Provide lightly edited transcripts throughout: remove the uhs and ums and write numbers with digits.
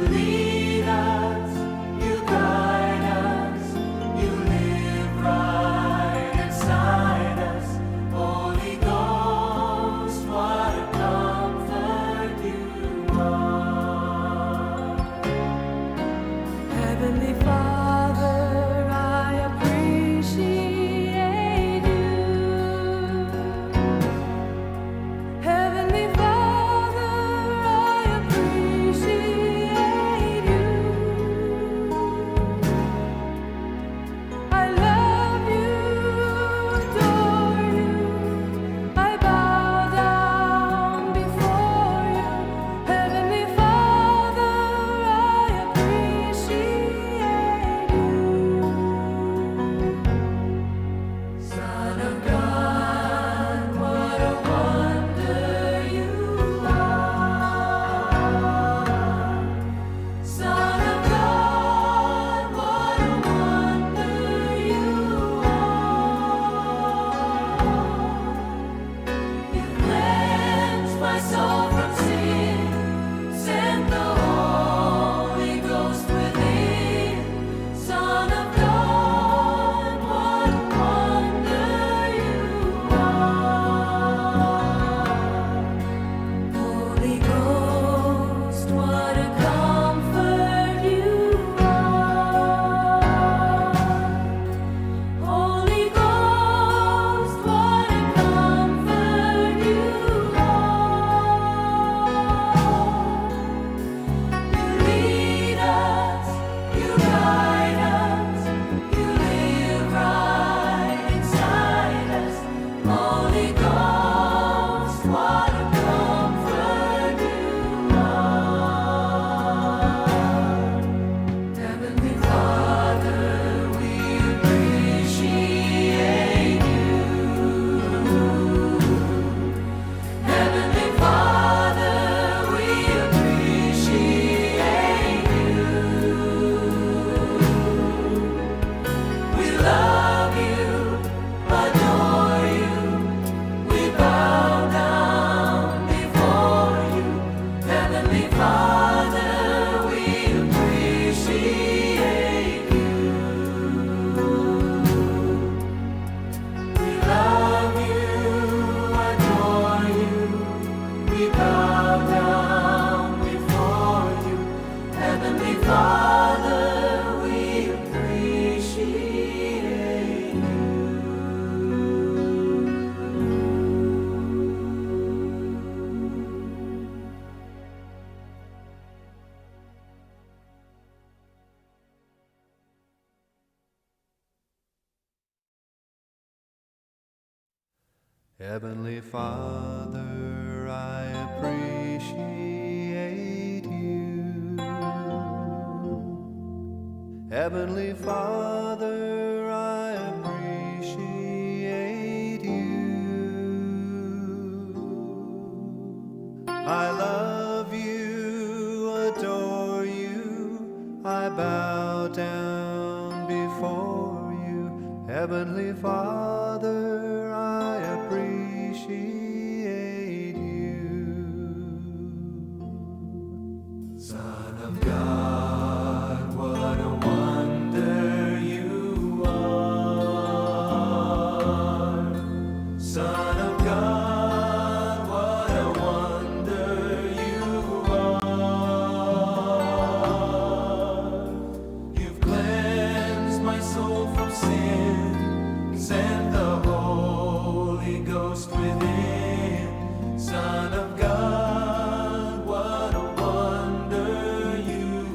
Lead us, you guide us, you live right inside us. Holy Ghost, what a comfort you are. Heavenly Father, I appreciate you. Heavenly Father, I appreciate you. I love you, adore you. I bow down before you. Heavenly Father, I appreciate you. Son of God, what a wonder you are. Son of God, what a wonder you are. You cleansed my soul from sin, sent the Holy Ghost within. Son of God, what a wonder you are. Holy Ghost, what a comfort you are. Holy Ghost, what a comfort you are. You lead us, you guide us, you live right inside us. Holy Ghost, what a comfort you are. Heavenly Father, we appreciate you. Heavenly Father, we appreciate you. We love you, adore you. We bow down before you. Heavenly Father, we appreciate you. We love you, adore you. We bow down before you. Heavenly Father, we appreciate you. Heavenly Father, I appreciate you. Heavenly Father, I appreciate you. I love you, adore you, I bow down before you. Heavenly Father, I appreciate you. Son of God, what a wonder you are. Son of God, what a wonder you are. You've cleansed my soul from sin, sent the Holy Ghost within. Son of God, what a wonder you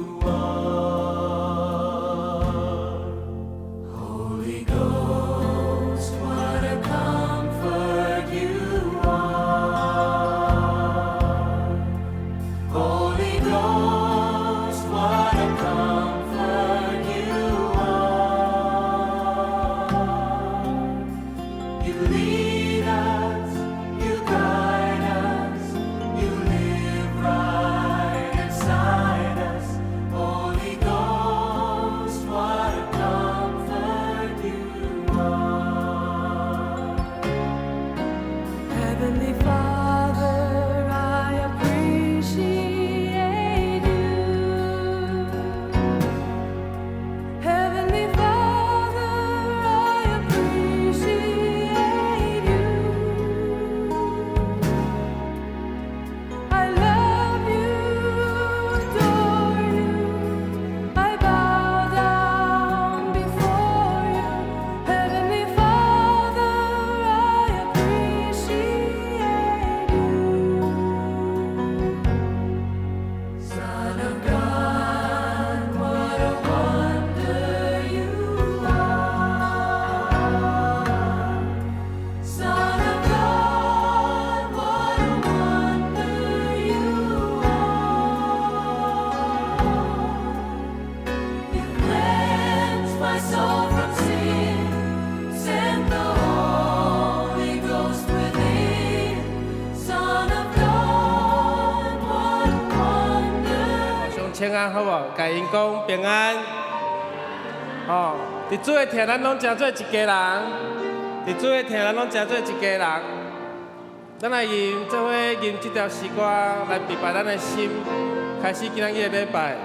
請安好無？共𪜶講平安。吼，佇主的疼，咱攏成做一家人。佇主的疼，咱攏成做一家人。咱來用做伙吟這條詩歌來預備咱的心，開始今仔日的禮拜。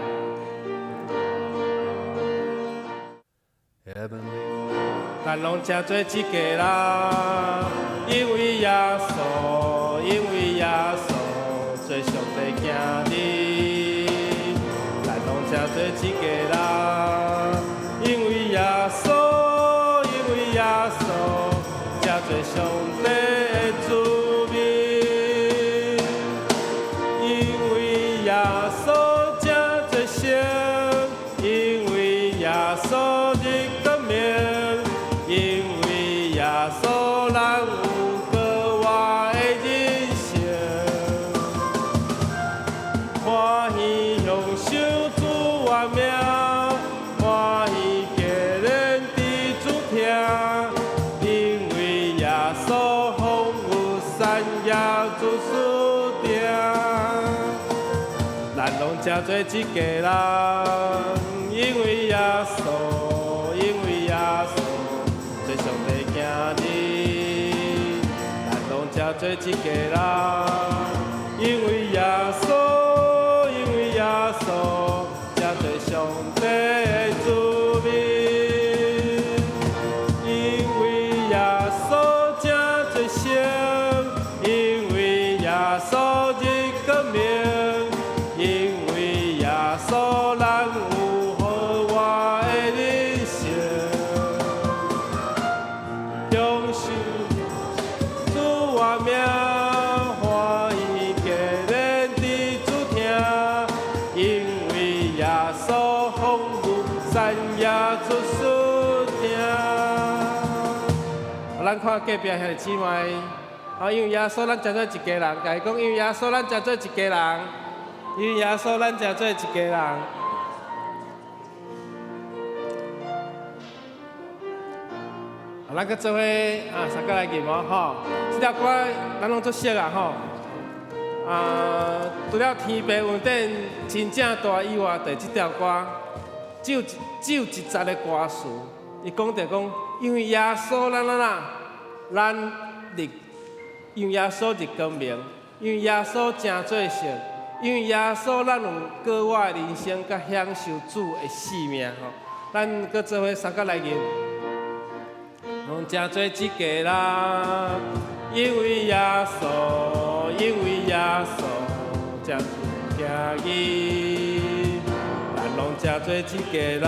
咱攏成做一家人，因為耶穌，因為耶穌做上帝囝兒。咱攏成做一家人，因為耶穌，因為耶穌成做上帝的子民。因為耶穌成做聖，因為耶穌得光明，因為耶穌咱有閣活的人生。歡喜享受主的名，歡喜家人佇主疼，因為耶穌豐富產業出輸定。咱攏成做一家人，因為耶穌，因為耶穌做上帝囝兒。咱攏成做一家人，因為耶穌，因為耶穌成做上帝的子民。因為耶穌成做聖，因為耶穌得光明，因為耶穌咱有好活的人生。享受主的名，歡喜家人佇主疼，因為耶穌豐富產業出輸定。咱看隔壁兄弟姊妹，啊，因為耶穌咱成做一家人，共伊講，因為耶穌咱成做一家人，因為耶穌咱成做一家人。啊，咱閣做伙啊，相佮來吟哦，吼！這條歌咱攏足熟啊，吼！啊，除了天父恩典真正大以外，就這條歌只有一節的歌詞，伊講著講，因為耶穌咱咱啊，咱得，因為耶穌得光明，因為耶穌成做聖，因為耶穌咱有閣活的人生，佮享受主的性命吼。咱閣做伙相佮來吟。攏成做一家人，因為耶穌，因為耶穌成做囝兒，咱攏成做一家人，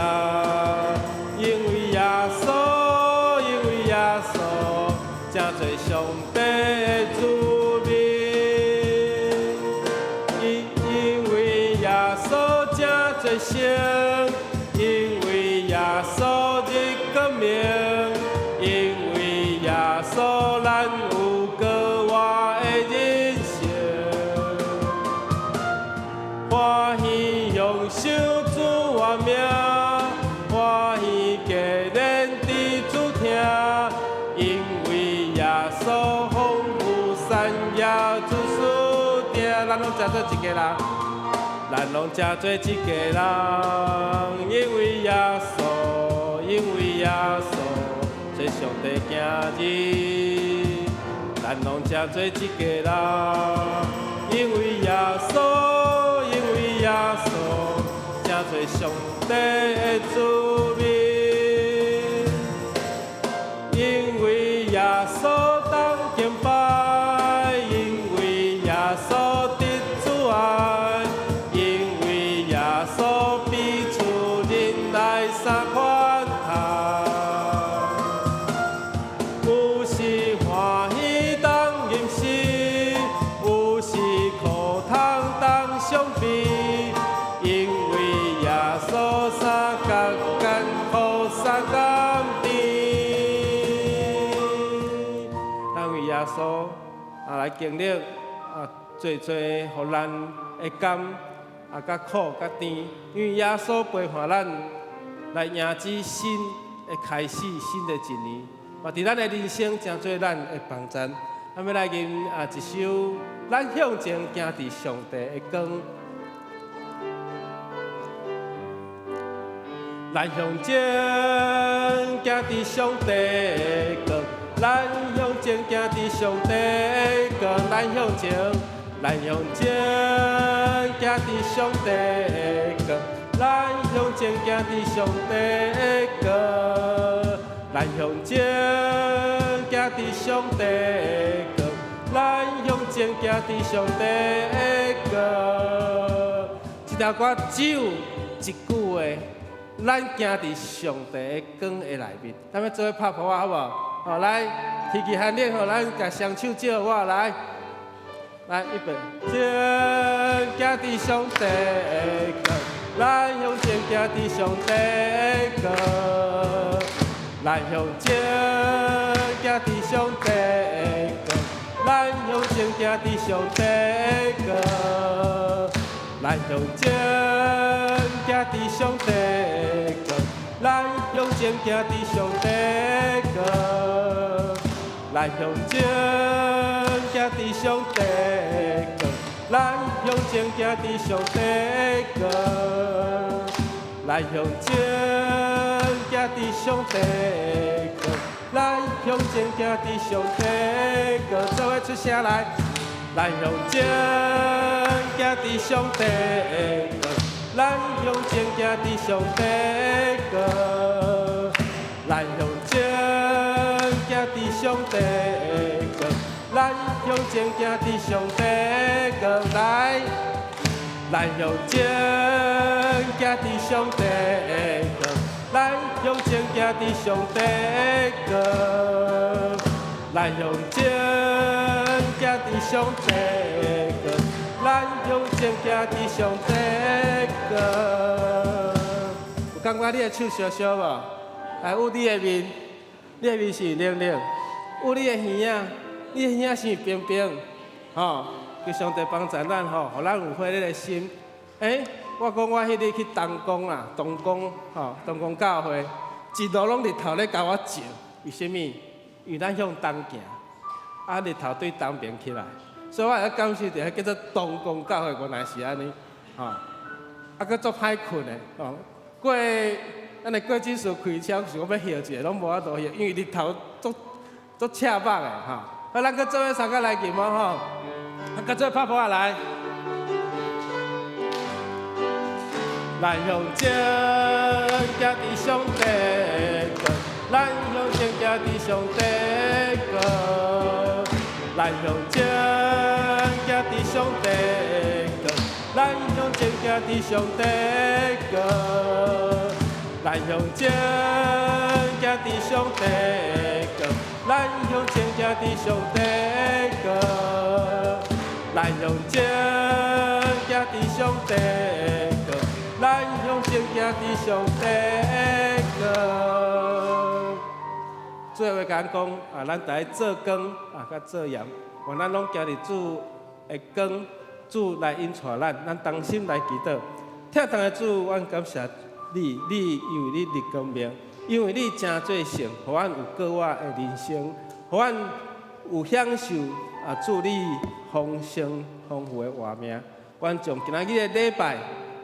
因為耶穌，因為耶穌成做上帝的子民，因為耶穌成做聖，因為耶穌得光明。因為耶穌，咱有閣活的人生，歡喜享受主的名，歡喜家人佇主疼，因為耶穌豐富產業出輸定，咱攏成做一家人，咱攏成做一家人，因為耶穌，因為耶穌。做上帝囝兒，咱攏成做一家人，因為耶穌，因為耶穌，成做上帝的子民，因為耶穌當敬拜，因為耶穌得主愛，因為耶穌彼此忍耐三款待。有時歡喜當吟詩，有時苦痛當傷悲，因為耶穌三角艱苦三甘甜。咱為耶穌啊來經歷啊，濟濟予咱的甘啊，佮苦佮甜，因為耶穌陪伴咱來迎接新的開始，新的一年。嘛，佇咱的人生成做咱的幫贊。咱欲來吟啊一首，咱向前行佇上帝的光。咱向前行佇上帝的光，咱向前行佇上帝的光，咱向前，咱向前行佇上帝的光，咱向前行佇上帝的光，咱向前行佇上帝的光，咱向前行佇上帝的光。這條歌只有一句話。咱行佇上帝的光的內面，咱欲做伙拍噗仔好無？好，來，天氣寒冷吼，咱共雙手借我來，來，預備，前行佇上帝的光，咱向前行佇上帝的光，咱向前行佇上帝的光，咱向前行佇上帝的光，咱向前行佇上帝的光，咱向前行佇上帝的光，咱向前行佇上帝的光，咱向前行佇上帝的光，咱向前行佇上帝的光，咱向前行佇上帝的光，做伙出聲來，咱向前行佇上帝的光。咱向前行佇上帝的光，咱向前行佇上帝的光，咱向前行佇上帝的光，來，咱向前行佇上帝的光，咱向前行佇上帝的光，咱向前行佇上帝的光，咱向前行佇上帝的光。有感覺你的手燒燒無？來，有你的面，你的面是冷冷；有你的耳仔，你的耳仔是冰冰。吼，求上帝幫助咱吼，予咱有火熱的心。欸，我講我彼日去東光啦，東光吼，東光教會，一路攏日頭咧共我照，為啥物？因為咱向東行，啊日頭對東邊起來，所以我會感受著彼叫做東光教會原來是按呢，吼，啊閣足歹睏的，吼，過咱的過指數開車想講欲歇一下，攏無法度歇，因為日頭足足刺目的吼。啊，咱閣做伙相共來吟哦吼，啊，閣做伙拍噗仔來。咱向前行佇上帝的光，咱向前行佇上帝的光，咱向前行佇上帝的光，咱向前行佇上帝的光，咱向前行佇上帝的光，咱向前行佇上帝的光，咱向前行佇上帝的光，咱向前行佇上帝的光。主的話共咱講啊，咱著愛做光啊，佮做鹽，願咱攏行佇主的光，主來引帶咱，咱同心來祈禱。疼痛的主，阮感謝你，你因為你日光明，因為你成做聖，予阮有過活的人生，予阮有享受啊主你豐盛豐富的活命。阮將今仔日的禮拜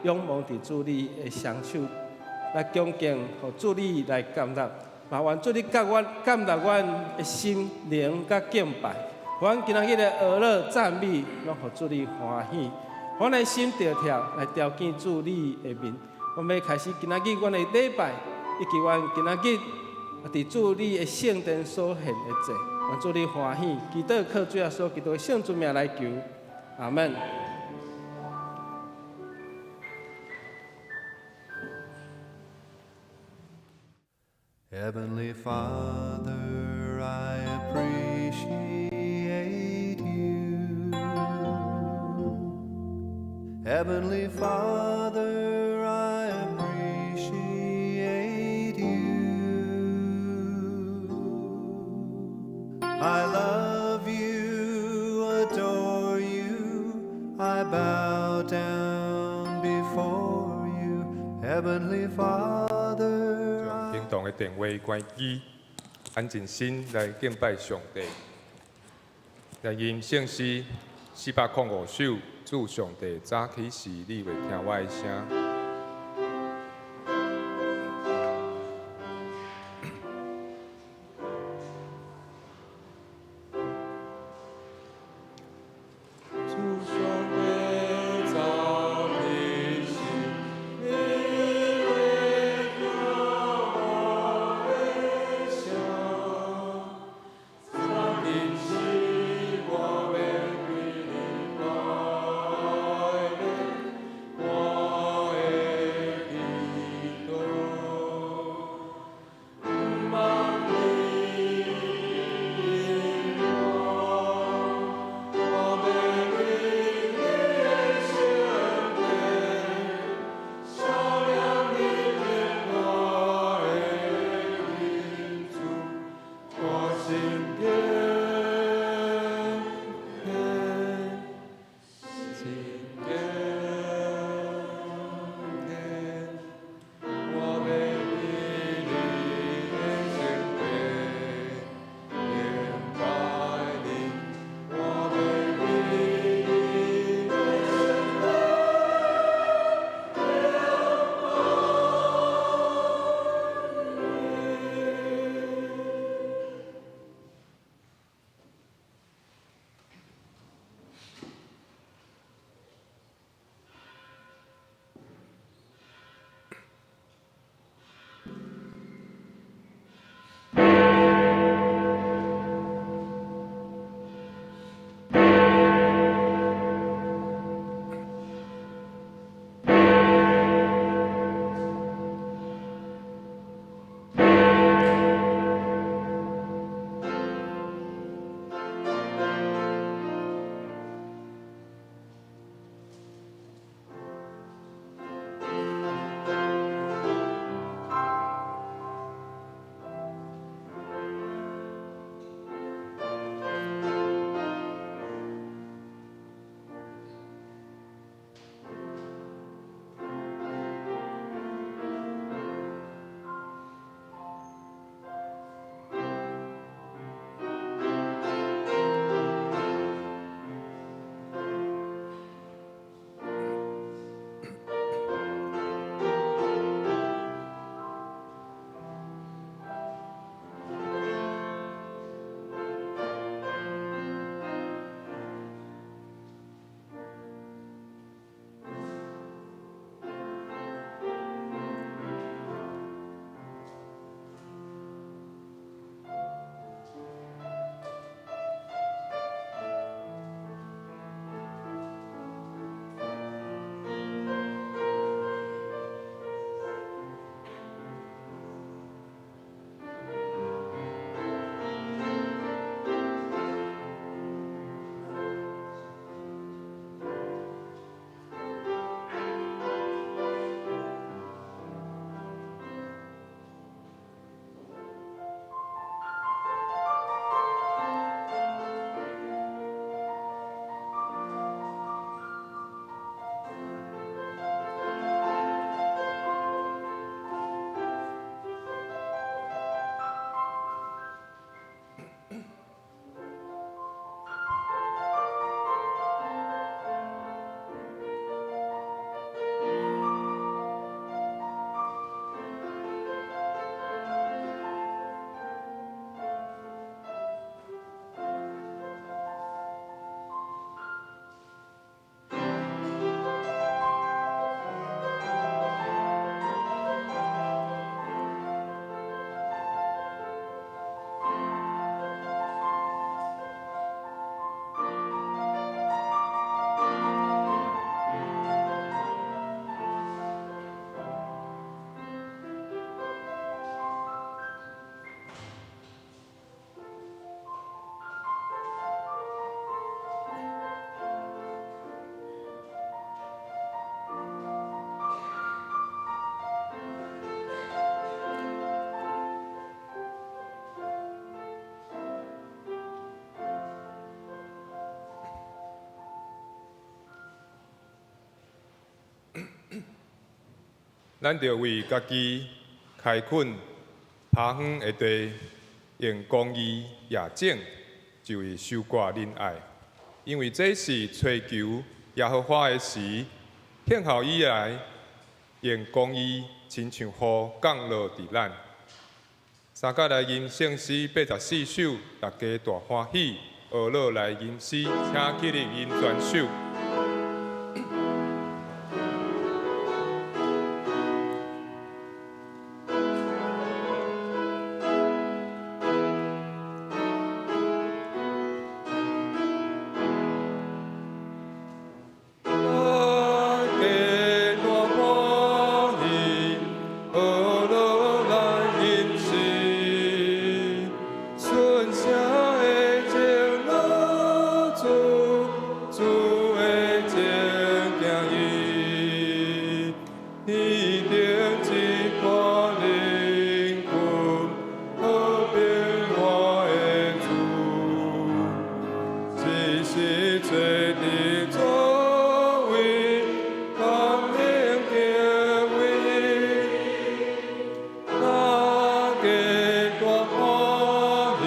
仰望佇主你的雙手，來恭敬，予主你來建立。嘛願主你教阮建立阮的心靈佮敬拜，予阮今仔日的學樂讚美，攏予主你歡喜。阮的心著跳來朝見主你的面。阮欲開始今仔日阮的禮拜，以及阮今仔日佇主你的聖殿所獻的祭，願主你歡喜。祈禱靠主耶穌基督的聖尊名來求，阿門。 Heavenly Father, I appreciate you. Heavenly Father, I appreciate you. I love you, adore you, I bow down before you, Heavenly Father. 將行動的電話關機，安靜心來敬拜上帝。來吟聖詩405首，主上帝早起時，你會聽我的聲。咱著為家己開墾拍遠的地，用公義野種，就會收割仁愛。因為這是揣求耶和華的時，聽候伊來，用公義親像雨降落佇咱。三佮來吟聖詩84首，大家大歡喜，呵咾來吟詩，請起立吟全首。大家大歡喜，呵咾來吟詩，順聲的情樂主，主的情行伊，天頂一寡靈魂，和平我的主，只是做佇座位，感恩敬畏伊，大家大歡喜，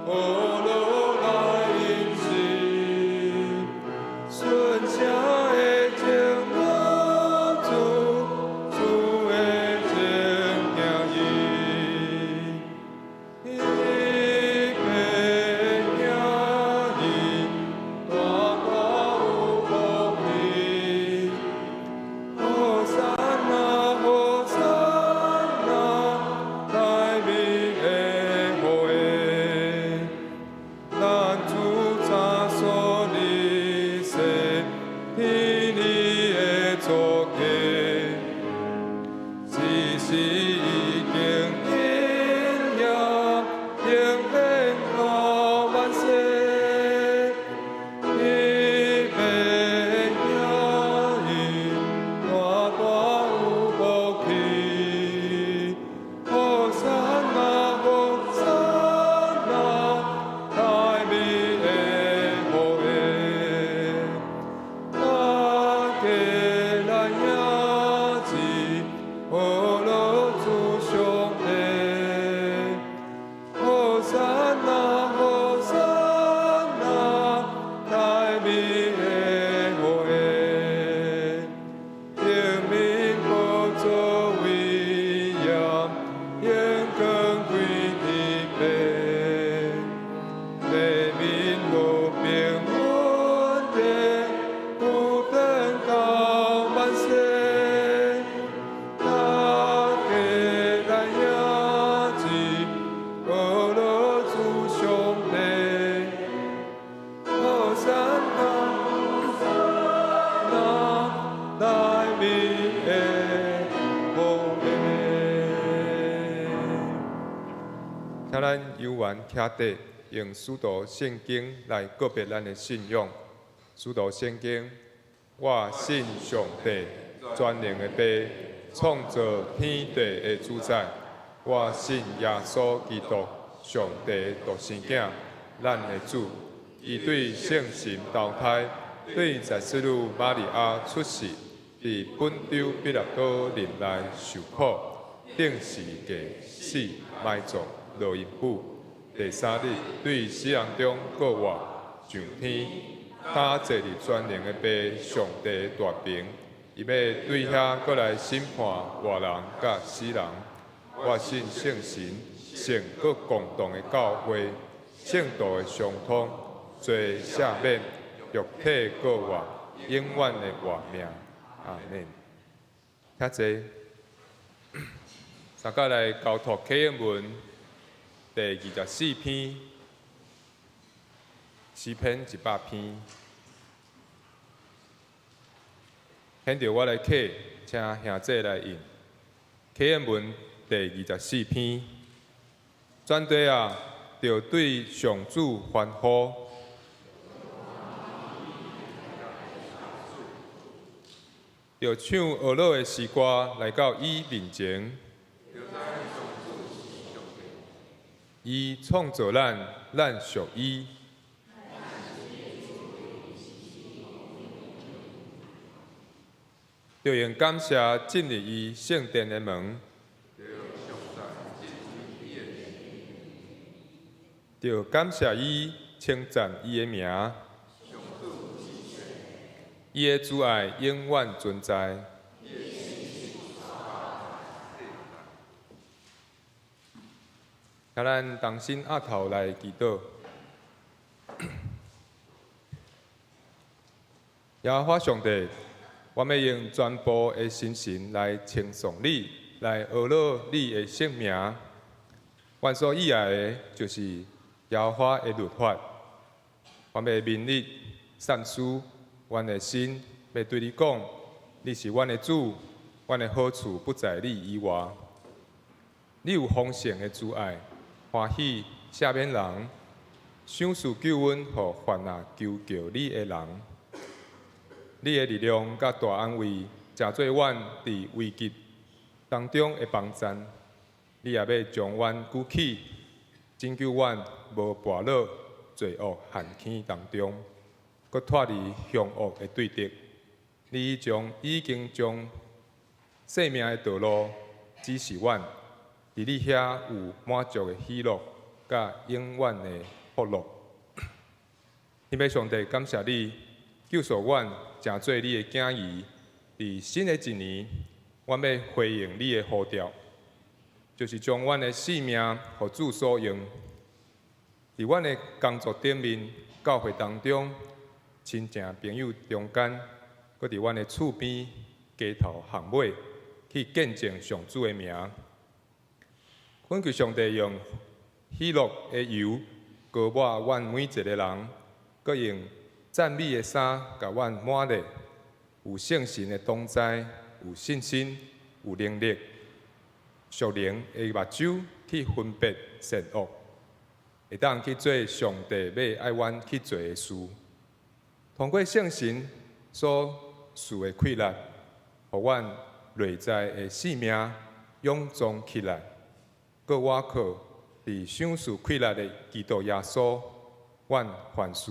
呵咾來吟詩，順聲的情樂主，主的情行伊，伊的名伊，大大有福氣。和散那，和散那，大美的好的，咱主讚頌你說，天理的作客，只是已經應驗，永遠到萬世。伊的名伊，大大有福氣。和散那，和散那，大美的好的，大家來迎接，呵咾主上帝。和散那，和散那，大美的好的，聖民寶座威嚴，榮光歸天父。地面和平穩定，久長到萬世。大家來迎接，呵咾主上帝。和散那，那大美的好的。請咱有緣徛地，用使徒聖經來告別咱的信仰。使徒聖經，我信上帝，全能的父，創造天地的主宰。我信耶穌基督，上帝的獨生囝，咱的主。伊對聖神投胎，對十四女瑪利亞出世，佇本丟彼拉多任內受苦，釘十字架死埋葬，落陰府。第三日對死人中復活，上天，搭坐佇全能的父上帝大爿，伊欲對遐閣來審判活人佮死人。我信聖神，聖閣共同的教會，聖徒的相通，罪赦免，肉體復活，永遠的活命。阿門。請坐。三佮來交託啟應文第24篇，詩篇100篇。現在我來啟，請兄姊來印。啟應文第24篇，全地啊，著對上主歡呼，著唱呵咾的詩歌來到伊面前。伊創造咱，咱屬伊。著用感謝進入伊聖殿的門，著感謝伊，稱讚伊的名。伊的慈愛永遠存在。請咱同心徛頭來祈禱。耶和華上帝，我欲用全部的心神來稱頌你，來阿羅你的聖名。阮所喜愛的，就是耶和華的律法。我欲勉勵善思，阮的心欲對你講，你是阮的主，阮的好處不在你以外。你有豐盛的慈愛，歡喜赦免人，賞賜救恩予凡若求告你的人。你的力量佮大安慰，成做阮佇危急當中的幫贊。你也欲將阮舉起，拯救阮無跋落罪惡陷坑當中，閣脫離兇惡的對敵。你將已經將生命的道路指示阮，佇你遐有滿足的喜樂，佮永遠的福樂。天父上帝，感謝你救贖阮，成做你的囝兒。佇新的一年，阮欲回應你的呼召，就是將阮的性命予主所用。佇阮的工作頂面、教會當中、親情朋友中間，閣佇阮的厝邊、街頭巷尾，去見證上主的名。懇求上帝用喜樂的油膏抹阮每一個人，閣用讚美的衫共阮抹咧，有聖神的同在，有信心，有能力，屬靈的目睭去分別善惡，會當去做上帝欲愛阮去做的事。通過聖神所賜的氣力，予阮內在的性命勇壯起來，閣倚靠佇賞賜氣力的基督耶穌，阮凡事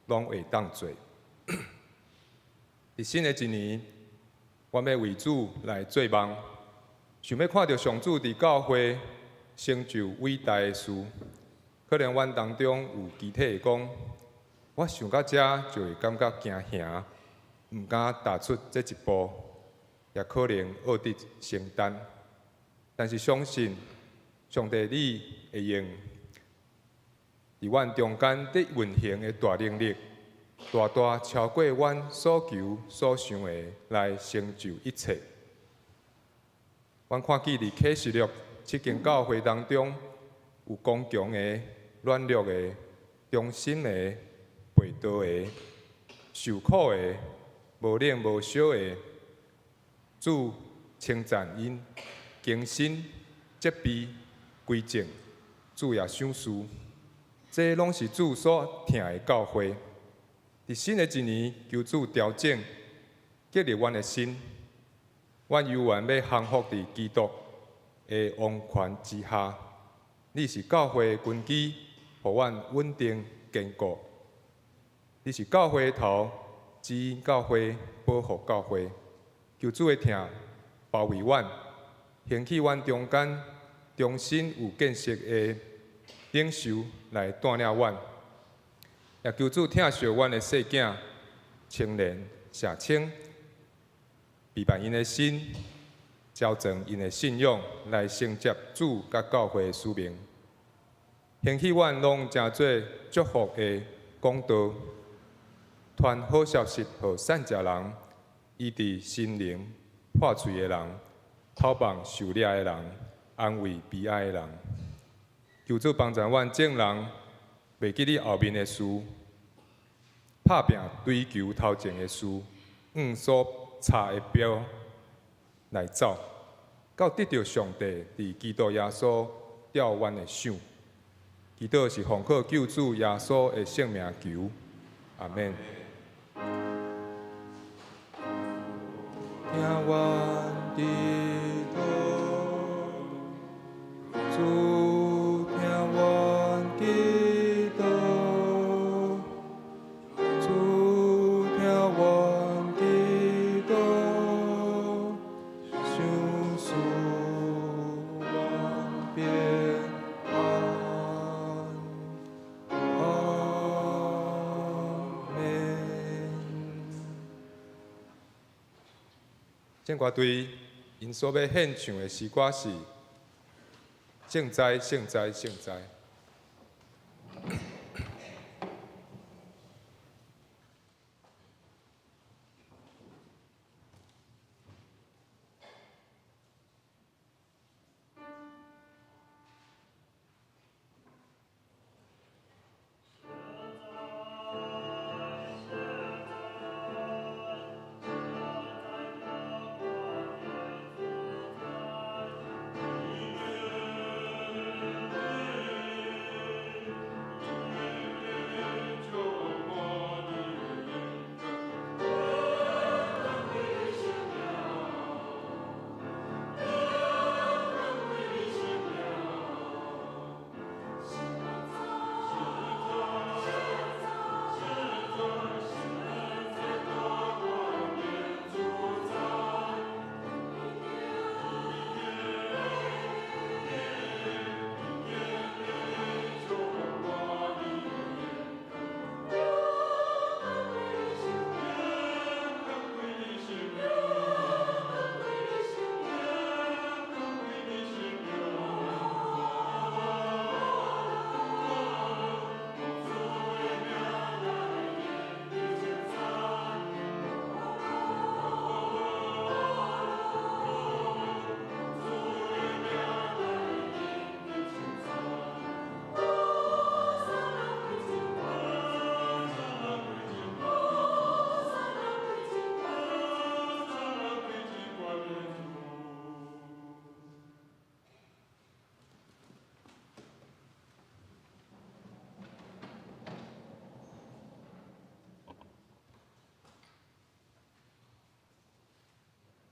攏會當做。佇新的一年，阮欲為主來做夢，想欲看著上主佇教會成就偉大的事。可能阮當中有肢體會講，我想到遮就會感覺驚嚇，毋敢踏出這一步，也可能惡得承擔。但是相信上帝，你會用佇阮中間佇運行的大能力，大大超過阮所求所想的，來成就一切。阮看見佇啟示錄七間教會當中，有剛強的、軟弱的、忠心的、背道的、受苦的、無冷無燒的，主稱讚𪜶更新、責備、歸正，主也賞賜。這攏是主所疼的教會。佇新的一年，求主調整、激勵阮的心，阮猶原欲降服佇基督的王權之下。你是教會的根基，予阮穩定堅固。你是教會的頭，指引教會，保護教會。求主的疼包圍阮，興起阮中間忠心有見識的領袖來帶領阮。也求主疼惜阮的細囝、青年、社青，備辦𪜶的心，矯正𪜶的信仰，來承接主佮教會的使命。興起阮攏成做祝福的管道，傳好消息予散食人，醫治心靈破碎的人，透放受掠的人，安慰悲哀的人。求主幫助阮眾人，袂記你後面的事，拍拚追求頭前的事，按所差的標來走，到得著上帝佇基督耶穌吊阮的賞。祈禱是奉靠救主耶穌的聖名求，阿們。聽阮祈禱，主聽阮祈禱，主聽阮祈禱。圣歌队𪜶所欲献唱的诗歌是《圣哉，圣哉，圣哉》。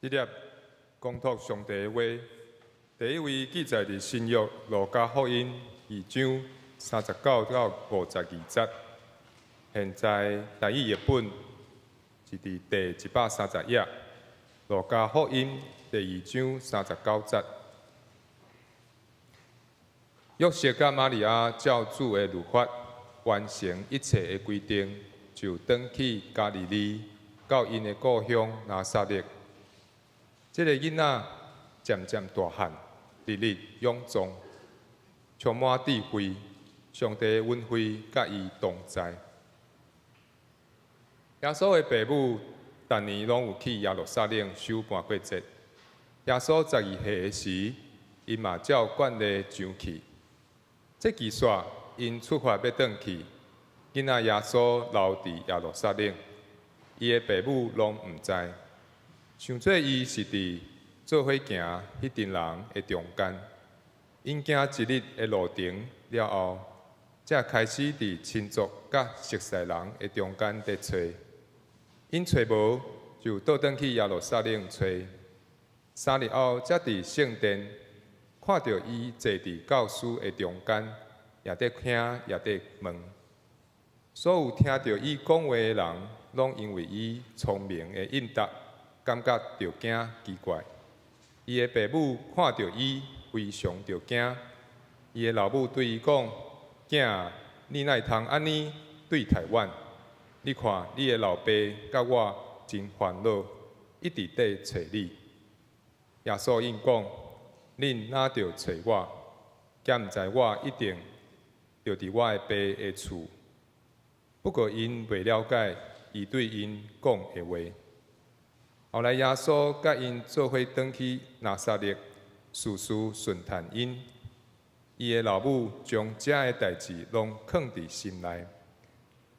这粒讲托上帝的话，第一位记载伫新约路加福音二章39到52节。现在台语译本是伫第130页，路加福音第二章39节。约瑟佮玛利亚照主的律法完成一切的规定，就转去加利利，到𪜶的故乡拿撒勒。这个囡仔渐渐大汉，日日勇壮，充满智慧，上帝的恩惠佮伊同在。耶稣的爸母逐年拢有去耶路撒冷守逾越节。耶稣12岁的时，𪜶嘛照惯例上去。这期煞，𪜶出发欲转去，囡仔耶稣留伫耶路撒冷，伊的爸母拢毋知。想做伊是伫做伙行彼阵人的中间，𪜶行一日的路程了后，才开始伫亲族佮熟似人的中间伫揣。𪜶揣无，就倒转去耶路撒冷揣。3日后，才伫圣殿看著伊坐伫教师的中间，也伫听，也伫问。所有听著伊讲话的人，拢因为伊聪明的应答，感觉著惊奇怪。伊的爸母看著伊，非常著惊。伊的老母对伊讲：囝啊，你哪会通按呢对待阮？你看，你的老爸佮我真烦恼，一直伫揣你。耶稣应讲：恁哪著揣我？敢毋知我一定著伫我的爸的厝？不过𪜶袂了解伊对𪜶讲的话。后来耶稣佮𪜶做伙转去拿撒勒，事事顺从𪜶。伊的老母将这个代志拢囥伫心内。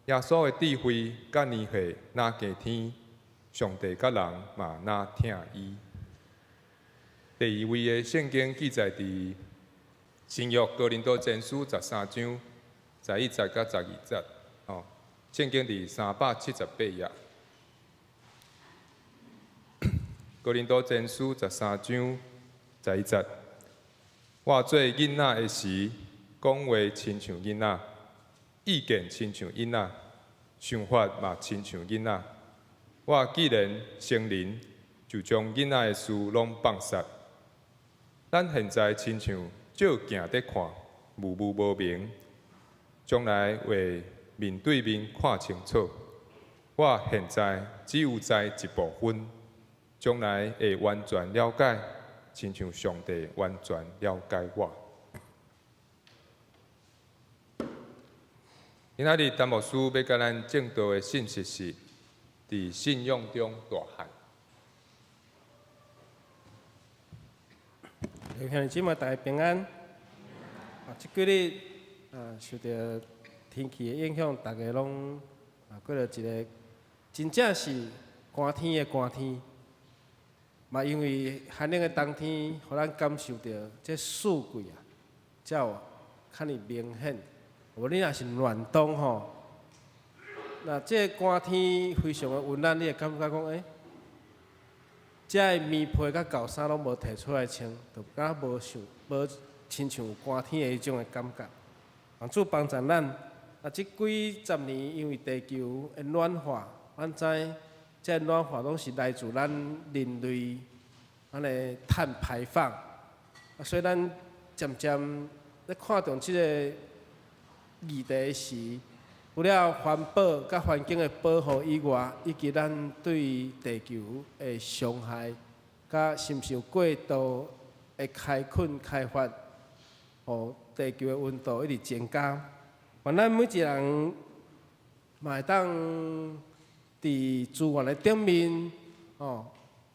耶稣的智慧佮年岁若加添，上帝佮人嘛若疼伊。第二位的圣经记载伫新约哥林多前书13章11节到12节，哦，圣经伫378页。哥林多前书13章11节，我做囡仔的时，讲话亲像囡仔，意见亲像囡仔，想法嘛亲像囡仔。我既然成人，就将囡仔的事拢放捒。咱现在亲像照镜伫看，模糊无明；将来会面对面看清楚。我现在只有知一部分，將來會完全了解，親像上帝完全了解我。今仔日陳牧師欲共咱證道的信息是：佇信仰中大漢。兄弟姊妹，大家平安。啊，這幾日啊，受著天氣的影響，大家攏啊過著一个真正是寒天的寒天。嘛，因為寒冷的冬天，予咱感受著這四季啊，才有較爾明顯。無你若是暖冬吼，那這個寒天非常的溫暖，你會感覺講，欸，這个棉被佮厚衫攏無提出來穿，就敢若無想無親像有寒天的彼種的感覺。主幫助咱，啊，這幾十年因為地球的暖化，咱知這個暖化攏是來自咱人類按呢碳排放，啊，所以咱漸漸咧看重這个議題時，除了環保佮環境的保護以外，以及咱對地球的傷害，佮是毋是有過度的開墾開發，予地球的溫度一直增加。願咱每一個人嘛會當佇資源的頂面，哦，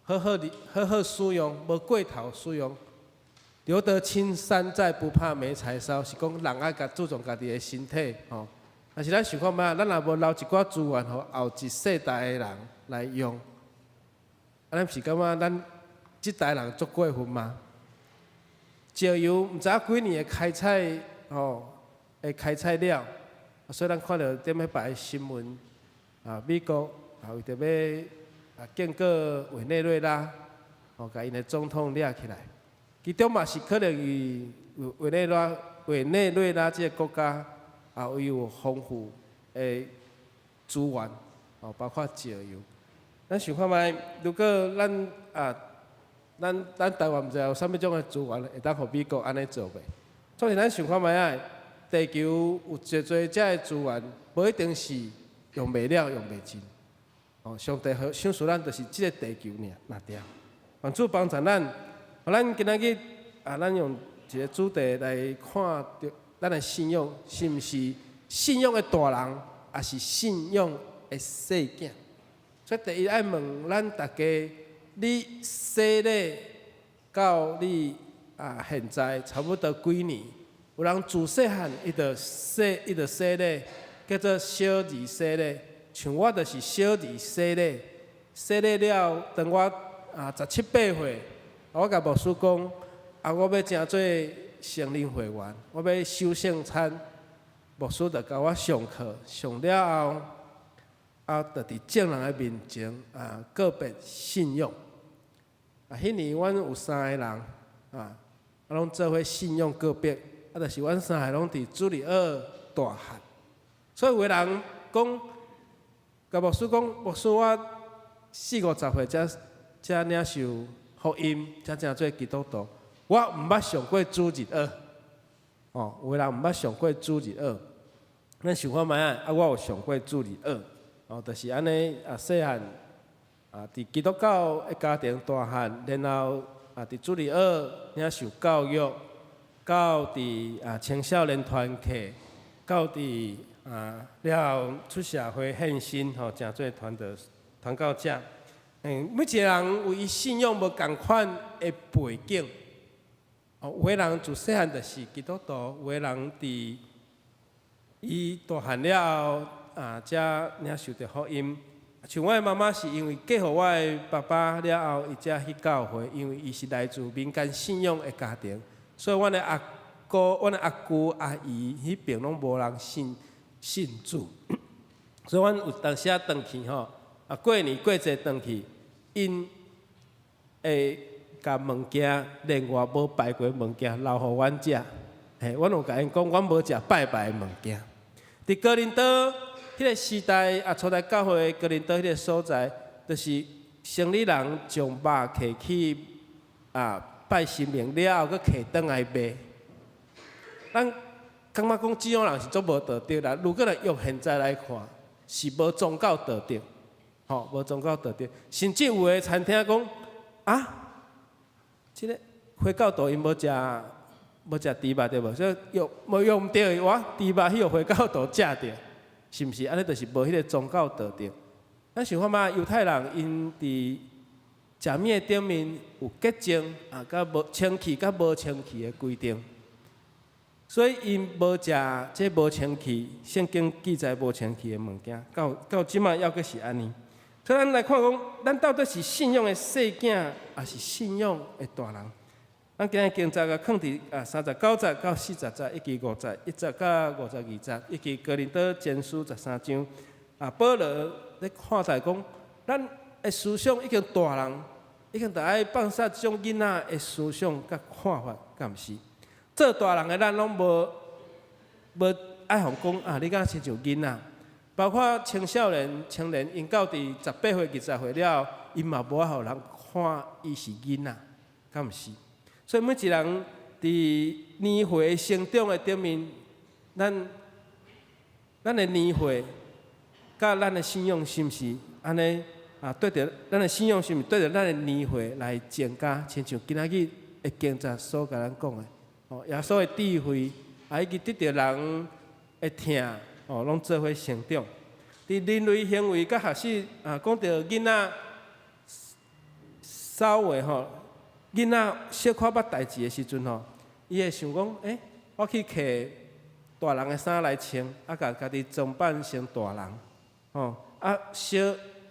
好好的好好使用，無過頭使用。留得青山在，不怕沒柴燒，是講人愛共注重家己的身體，吼。但是咱想看覓，咱若無留一寡資源，予後一世代的人來用，啊，咱是感覺咱這代人足過分嗎？石油毋知影幾年的開採，吼，會開採了，所以咱看著頂禮拜的新聞，啊，美國啊為著欲啊警告委內瑞拉，吼，共𪜶的總統掠起來。其中嘛是可能伊委內瑞委內瑞拉這个國家，也伊有豐富的資源，哦，包括石油。咱想看覓，如果咱啊，咱咱台灣毋知有啥物種的資源會當予美國按呢做袂？所以咱想看覓啊，地球有濟濟遮的資源，無一定是用袂了、用袂盡。哦，上帝予賞賜咱，就是這个地球爾，若著。願主幫助咱。咱今仔日啊，咱用一个主題來看著咱的信仰是毋是信仰的大人，抑是信仰的細囝？所以第一愛問咱大家：你洗禮到你啊，現在差不多幾年？有人自細漢伊就洗，伊就洗禮，叫做小兒洗禮。像我就是小兒洗禮，洗禮了，當我啊十七八歲。我共牧師講，啊，我欲成做成人會員，我欲守聖餐。牧師就共我上課，上了後，啊，就佇眾人的面前啊，告別信仰。啊，彼年阮有三个人，啊，啊，攏做伙信仰告別，啊，就是阮三個攏佇主日學大漢。所以有的人講，共牧師講，牧師我四五十歲才才領受福音，才成做基督徒。我毋捌上過主日學，哦，有的人毋捌上過主日學。咱想看覓啊？啊，我有上過主日學，哦，就是按呢啊，細漢啊，佇基督教的家庭大漢，然後啊，佇主日學領受教育，到佇啊青少年團契，到佇啊了後出社會獻身吼，成做傳道傳教者。嗯，每一个人有伊信仰無仝款的背景。哦，有的人自細漢就是基督徒，有的人佇伊大漢了後啊，才領受著福音。像我的媽媽是因為嫁予我的爸爸了後，伊才去教會，因為伊是來自民間信仰的家庭，所以阮的阿姑、阮的阿舅、阿姨彼爿攏無人信信主，所以阮有當時仔轉去吼，啊過年過節轉去，𪜶會共物件，另外無拜過物件留予阮食。嘿，阮有共𪜶講，阮無食拜拜的物件。佇哥林多彼个時代，啊，初代教會哥林多彼个所在，就是生理人將肉提去啊拜神明了後，閣提轉來賣。咱感覺講這種人是足無道德啦。如果來用現在來看，是無宗教道德，吼，無宗教道德。甚至有的餐廳講，啊，這个回教徒𪜶無食豬肉對無？所以用無用毋著，哇，豬肉去予回教徒食著，是毋是？按呢就是無彼个宗教道德。咱想看覓猶太人𪜶佇食物的頂面有潔淨啊，佮無清氣佮無清氣的規定，所以𪜶無食這無清氣，聖經記載無清氣的物件，到這擺猶閣是按呢。所以咱來看講，咱到底是信仰的細囝，抑是信仰的大人？咱今日經節共囥佇啊39節到40節，以及51到52節，以及哥林多前書13章。啊，保羅咧看待講，咱的思想已經大人，已經著愛放下這種囡仔的思想佮看法，敢毋是？做大人的咱攏無愛予人講啊，你敢親像囡仔？包括青少年、青年，𪜶到佇18歲、20歲了後，𪜶嘛無愛予人看伊是囡仔，敢毋是？所以每一人佇年歲成長的頂面，咱的年歲佮咱的信仰是毋是按呢啊？對著咱的信仰是毋是對著咱的年歲來增加？親像今仔日的經節所共咱講的，哦，耶穌的智慧啊，以及得著人的疼，哦，攏做伙成長。佇人類行為佮學習啊，講著囡仔稍微吼，囡仔小可捌代誌的時陣吼，伊會想講，欸，我去摕大人的衫來穿，啊，共家己裝扮成大人，吼，啊，小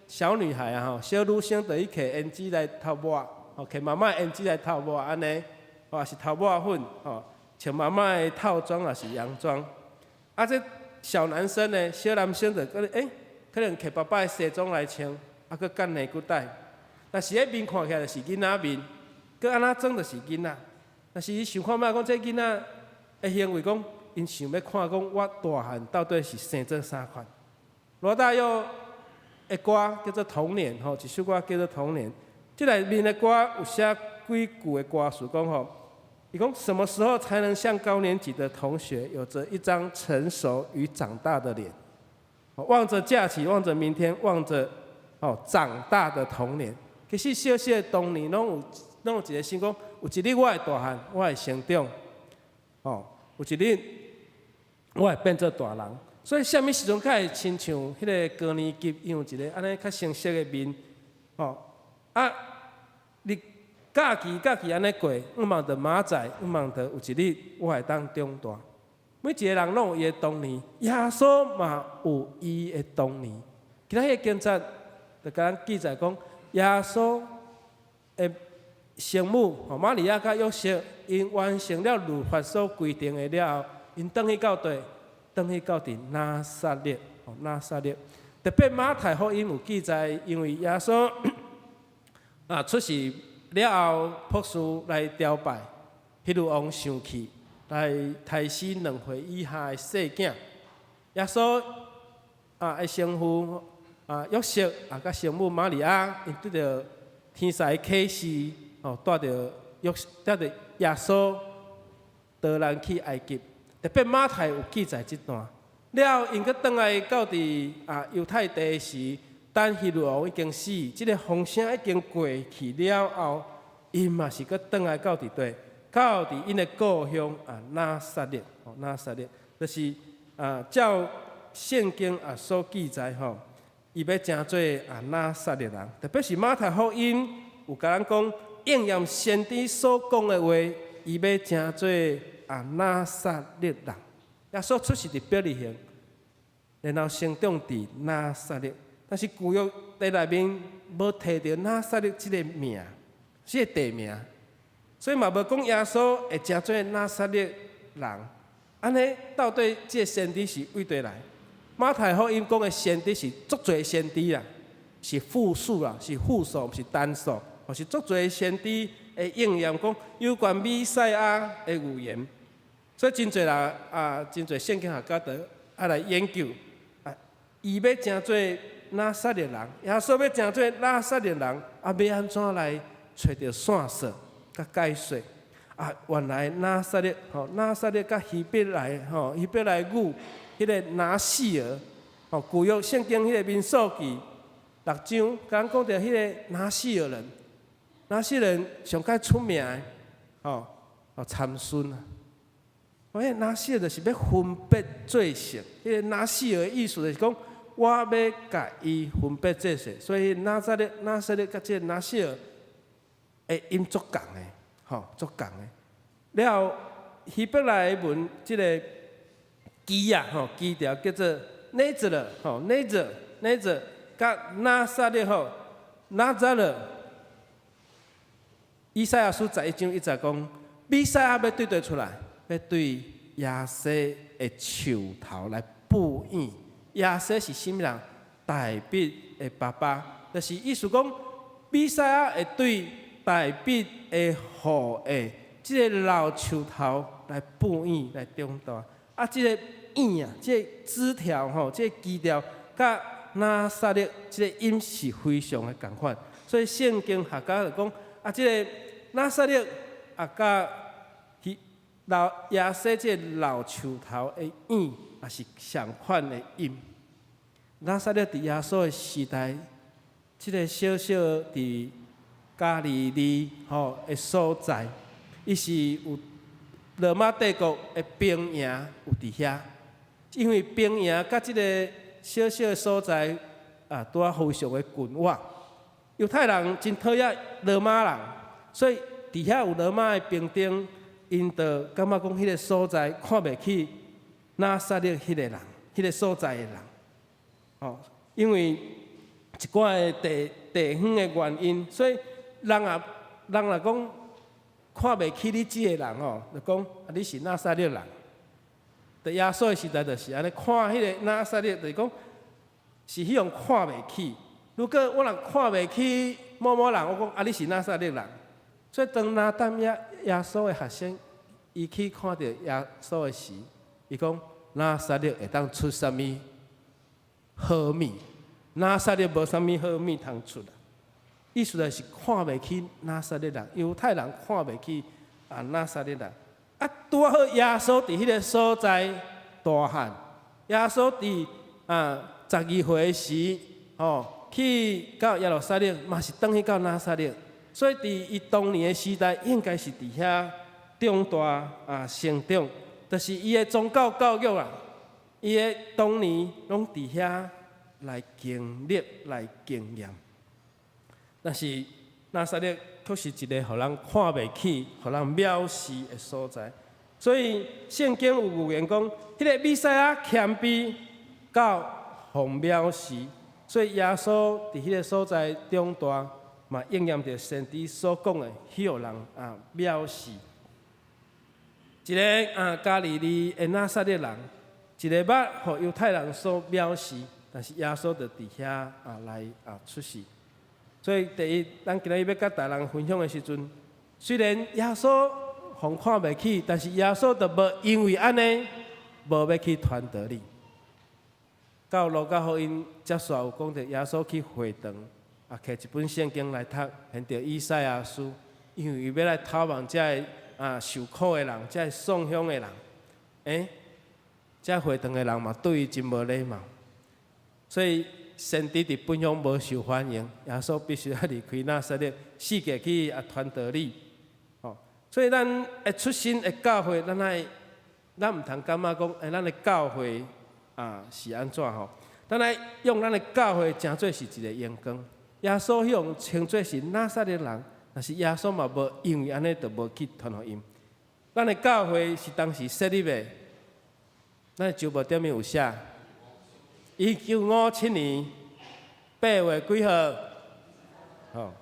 小女孩啊吼，小女生就去摕胭脂來塗抹，吼，摕媽媽的胭脂來塗抹，按呢，或是塗抹粉，吼，穿媽媽的套裝抑是洋裝，啊，這小男生呢，小男生就可能，欸，可能摕爸爸的西裝來穿，啊，閣結領骨帶，但是彼面看起來就是囡仔面，閣按怎裝就是囡仔。但是伊想看覓講，這囡仔的行為講，𪜶想欲看講，我大漢到底是生做啥款？羅大佑的歌叫做《童年》吼，一首歌叫做《童年》。這內面的歌有寫幾句的歌詞講吼，伊講什麼時候才能像高年級的同學，有著一張成熟與長大的臉？望著假期，望著明天，望著哦長大的童年。其實小小的童年，攏有一個心講，有一日我會大漢，我會成長，哦，有一日我會變做大人。所以，啥物時陣較會親像彼个高年級，𪜶有一个按呢較成熟的面，吼啊，你假期假期按呢過，向望著明仔載，向望著有一日我會當長大。每一个人攏有伊的童年，耶穌嘛有伊的童年。今仔日經節就共咱記載講，耶穌的生母吼瑪利亞佮約瑟，𪜶完成了律法所規定的了後，𪜶轉去到佗？轉去到佇拿撒勒，哦，拿撒勒。特別馬太福音有記載，因為耶穌啊出世了後，博士來朝拜，希律王生氣，來刣死2歲以下的細囝。耶穌啊的生父啊約瑟啊，佮生母瑪利亞，𪜶得著天使啟示，哦，帶著約帶著耶穌逃難去埃及。特別馬太有記載這段，了後𪜶閣轉來到佇啊猶太地時，等希律王已經死，這个風聲已經過去了後，𪜶嘛是閣轉來到佇佗，到佇𪜶的故鄉啊拿撒勒，哦拿撒勒，就是啊照聖經啊所記載吼，伊欲成做啊拿撒勒人，特別是馬太福音有共咱講應驗先知所講的話，伊欲成做啊拿撒勒人。耶穌出世佇伯利恆，然後成長佇拿撒勒，但是舊約佇內面無提著拿撒勒這个名，這个地名，所以嘛無講耶穌會成做拿撒勒人。按呢，到底這个先知是佗佗來？馬太福音講的先知是足濟先知啦，是複數啦，是複數，毋是單數，或是足濟先知會應驗講有關彌賽亞的預言。所以真濟人啊，真濟聖經學家都愛來研究啊，伊欲成做拿撒勒人，耶穌欲成做拿撒勒人，啊，欲按怎來揣著線索佮解說？啊，原來拿撒勒吼，拿撒勒佮希伯來吼，希伯來語彼个拿細耳吼，舊約聖經彼个民數記六章，共咱講著彼个拿細耳人，拿細耳人上蓋出名的，吼，哦，參孫啊。我彼拿細耳就是欲分別做聖，彼个拿細耳的意思就是講，我欲共伊分別做聖，所以拿撒勒、拿撒勒佮這个拿細耳的音足仝的，吼，足仝的。了後希伯來文這个枝啊，吼，枝條叫做 nazar，吼，nazar，nazar，佮拿撒勒吼，拿撒勒。以賽亞書11章1節講，彌賽亞欲對佗出來，欲對耶西的樹頭來布影。耶西是啥物人？大衛的爸爸，就是意思講，彌賽亞會對大衛的後裔，這個老樹頭來布影來長大。啊，這个影啊，這个枝條吼，這个枝條，佮拿撒勒這个音是非常的仝款。所以聖經學家就講，啊，這个拿撒勒啊，佮老耶西這个老樹頭的影，也是相款的音。拿撒勒佇耶穌的時代，這个小小佇加利利吼的所在，伊是有羅馬帝國的兵營有佇遐，因為兵營佮這个小小的所在啊，拄仔非常的近倚。猶太人真討厭羅馬人，所以佇遐有羅馬的兵丁，𪜶就感覺講彼个所在看袂起拿撒勒彼个人，彼个所在的人，吼，因為一寡的地方的原因，所以人啊，人若講看袂起你這个人吼，就講啊你是拿撒勒人。佇耶穌的時代就是按呢，看彼个拿撒勒，就是講是彼種看袂起。如果我若看袂起某某人，我講啊你是拿撒勒人。所以當拿但業耶穌的學生，伊去看著耶穌的時，伊講拿撒勒會當出啥物好物？拿撒勒無啥物好物通出啦。意思就是看袂起拿撒勒人，猶太人看袂起啊拿撒勒人。啊，拄好耶穌佇彼个所在大漢，耶穌佇啊12歲時，吼去到耶路撒冷，嘛是轉去到拿撒勒。所以佇伊當年的時代，應該是佇遐長大啊成長，就是伊的宗教教育啊，伊的當年攏佇遐來經歷、來經驗。但是拿撒勒卻是一個予人看袂起、予人藐視的所在。所以聖經有預言講，彼个彌賽亞謙卑到予藐視，所以耶穌佇彼个所在長大，嘛應驗著先知所講的，彼予人啊藐視。一个啊加利利的拿撒勒人，一个捌予猶太人所藐視，但是耶穌就佇遐啊來啊出世。所以第一，咱今日欲佮大人分享的時陣，雖然耶穌予看袂起，但是耶穌就無因為按呢，無欲去傳道理。到路加福音結束有講著耶穌去會堂，啊，摕一本聖經來讀，現著以賽亞書，因為伊欲來探望這个啊受苦的人，這个喪鄉的人，欸，這會堂的人嘛對伊真無禮貌，所以先知佇本鄉無受歡迎，耶穌必須愛離開拿撒勒，四界去啊傳道理。吼，所以咱的出身的教會，咱愛，咱毋通感覺講，欸，咱的教會啊是按怎吼？咱愛用咱的教會成做是一個榮光。耶穌彼予稱做是拿撒勒人，但是耶穌嘛無因為按呢就無去傳福音。咱的教會是當時設立的，咱的周報頂面有寫，1957年8月幾號？吼，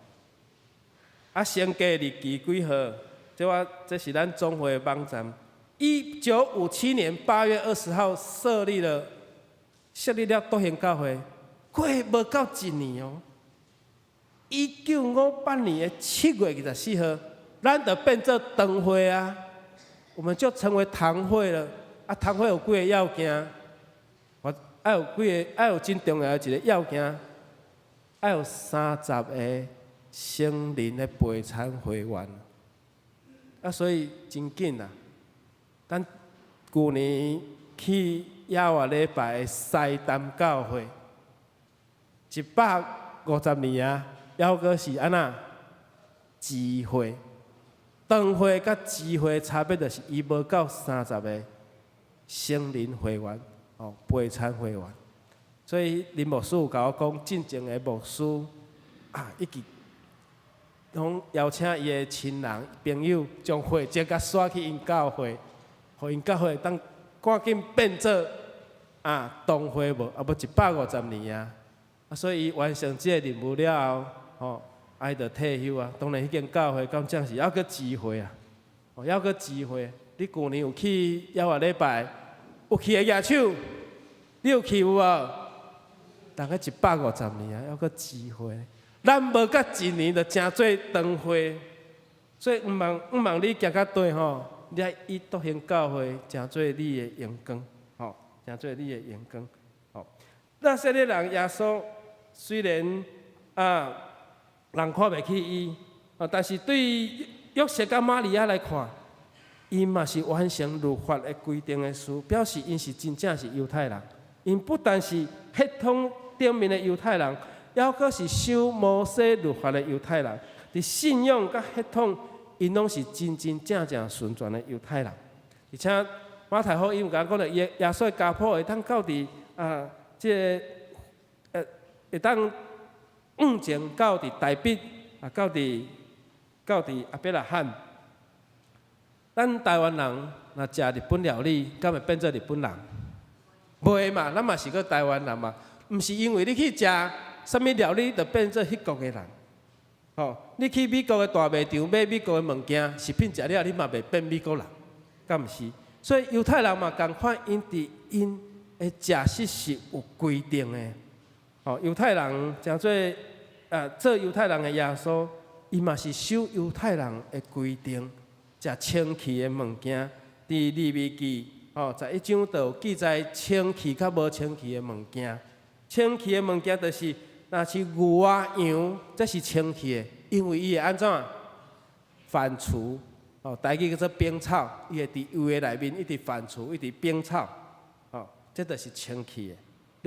啊，成立日期幾號？這我這是咱總會的網站。1957年8月20號設立了，設立了篤興教會，過無夠一年哦。1958年的7月24號，咱就變做堂會啊，我們就成為堂會了。啊，堂會有幾个要件？我愛有幾个，愛有真重要的一個要件，愛有30個成人的陪參會員。啊，所以真緊啊！咱舊年去猶活禮拜的西潭教會，150年啊，猶閣是按怎？支歲。長歲佮支歲差別就是伊無夠30個成人會員，哦，陪餐會員。所以林牧師有共我講，進前的牧師啊，一直攏邀請伊的親人朋友，將會籍共徙去𪜶教會，予𪜶教會當趕緊變做啊堂會無，啊無150年啊。啊，所以伊完成這個任務了後，吼，啊伊就退休啊。當然，彼間教會敢正是猶閣支會啊，哦，猶閣支會。你舊年有去猶活禮拜，有去的舉手，你有去有無？大概150年啊，猶閣支會。咱無甲一年就成做長歲，所以毋茫毋茫你行較對吼，你愛以獨行教會成做你的榮光，吼，成做你的榮光，吼。拿撒勒人耶穌雖然啊，人看袂起伊，啊，但是對約瑟佮瑪利亞來看，𪜶嘛是完成律法的規定的事，表示𪜶是真正是猶太人。𪜶不但是血統頂面的猶太人，猶閣是守摩西律法的猶太人。佇信仰佮血統，𪜶攏是真真正正純全的猶太人。而且馬太福音有共講著，耶耶穌的家譜會當到佇啊，這个會當往前到佇大衛啊，到佇亞伯拉罕。咱台灣人若食日本料理，敢會變做日本人？袂嘛，咱嘛是閣台灣人嘛。毋是因為你去食啥物料理，就變做彼國的人。吼，你去美國的大賣場買美國的物件，食品食了，你嘛袂變美國人，敢毋是？所以猶太人嘛仝款，𪜶佇𪜶的食食是有規定的。吼，猶太人誠做做猶太人的耶穌，伊嘛是守猶太人的規定，食清氣的物件。佇利未記吼11章就有記載清氣佮無清氣的物件。清氣的物件就是，若是牛啊羊，這是清氣的，因為伊會按怎反芻，哦，台語叫做稟草，伊會佇胃的內面一直反芻，一直稟草，哦，這就是清氣的。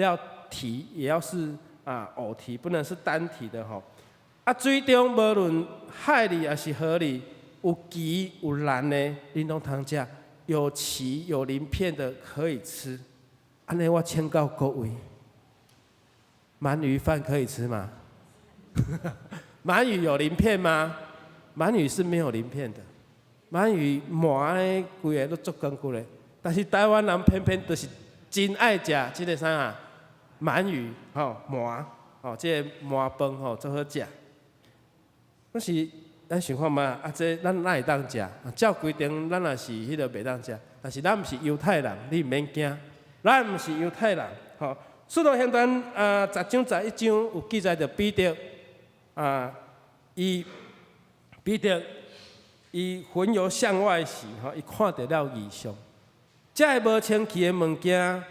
了蹄也要是啊偶蹄，不能是單蹄的吼。啊，水中無論海裡抑是河裡，有鰭有鱗的，恁攏通食；有鰭有鱗片的可以吃。按呢，我請教各位，鰻魚飯可以吃嗎？鰻魚有鱗片嗎？鰻魚是沒有鱗片的。鰻魚鰻呢，規个都足堅骨的，但是台灣人偏偏就是真愛食這个啥啊？鰻魚吼鰻吼，這个鰻飯吼足好食。但是咱想看覓啊？這咱哪會當食？照規定咱也是彼个袂當食，但是咱毋是猶太人，你毋免驚。咱毋是猶太人，吼。使徒行傳啊，10章11章有記載著彼得啊，伊彼得伊魂遊象外時，吼，伊看著了異象，這个無清氣的物件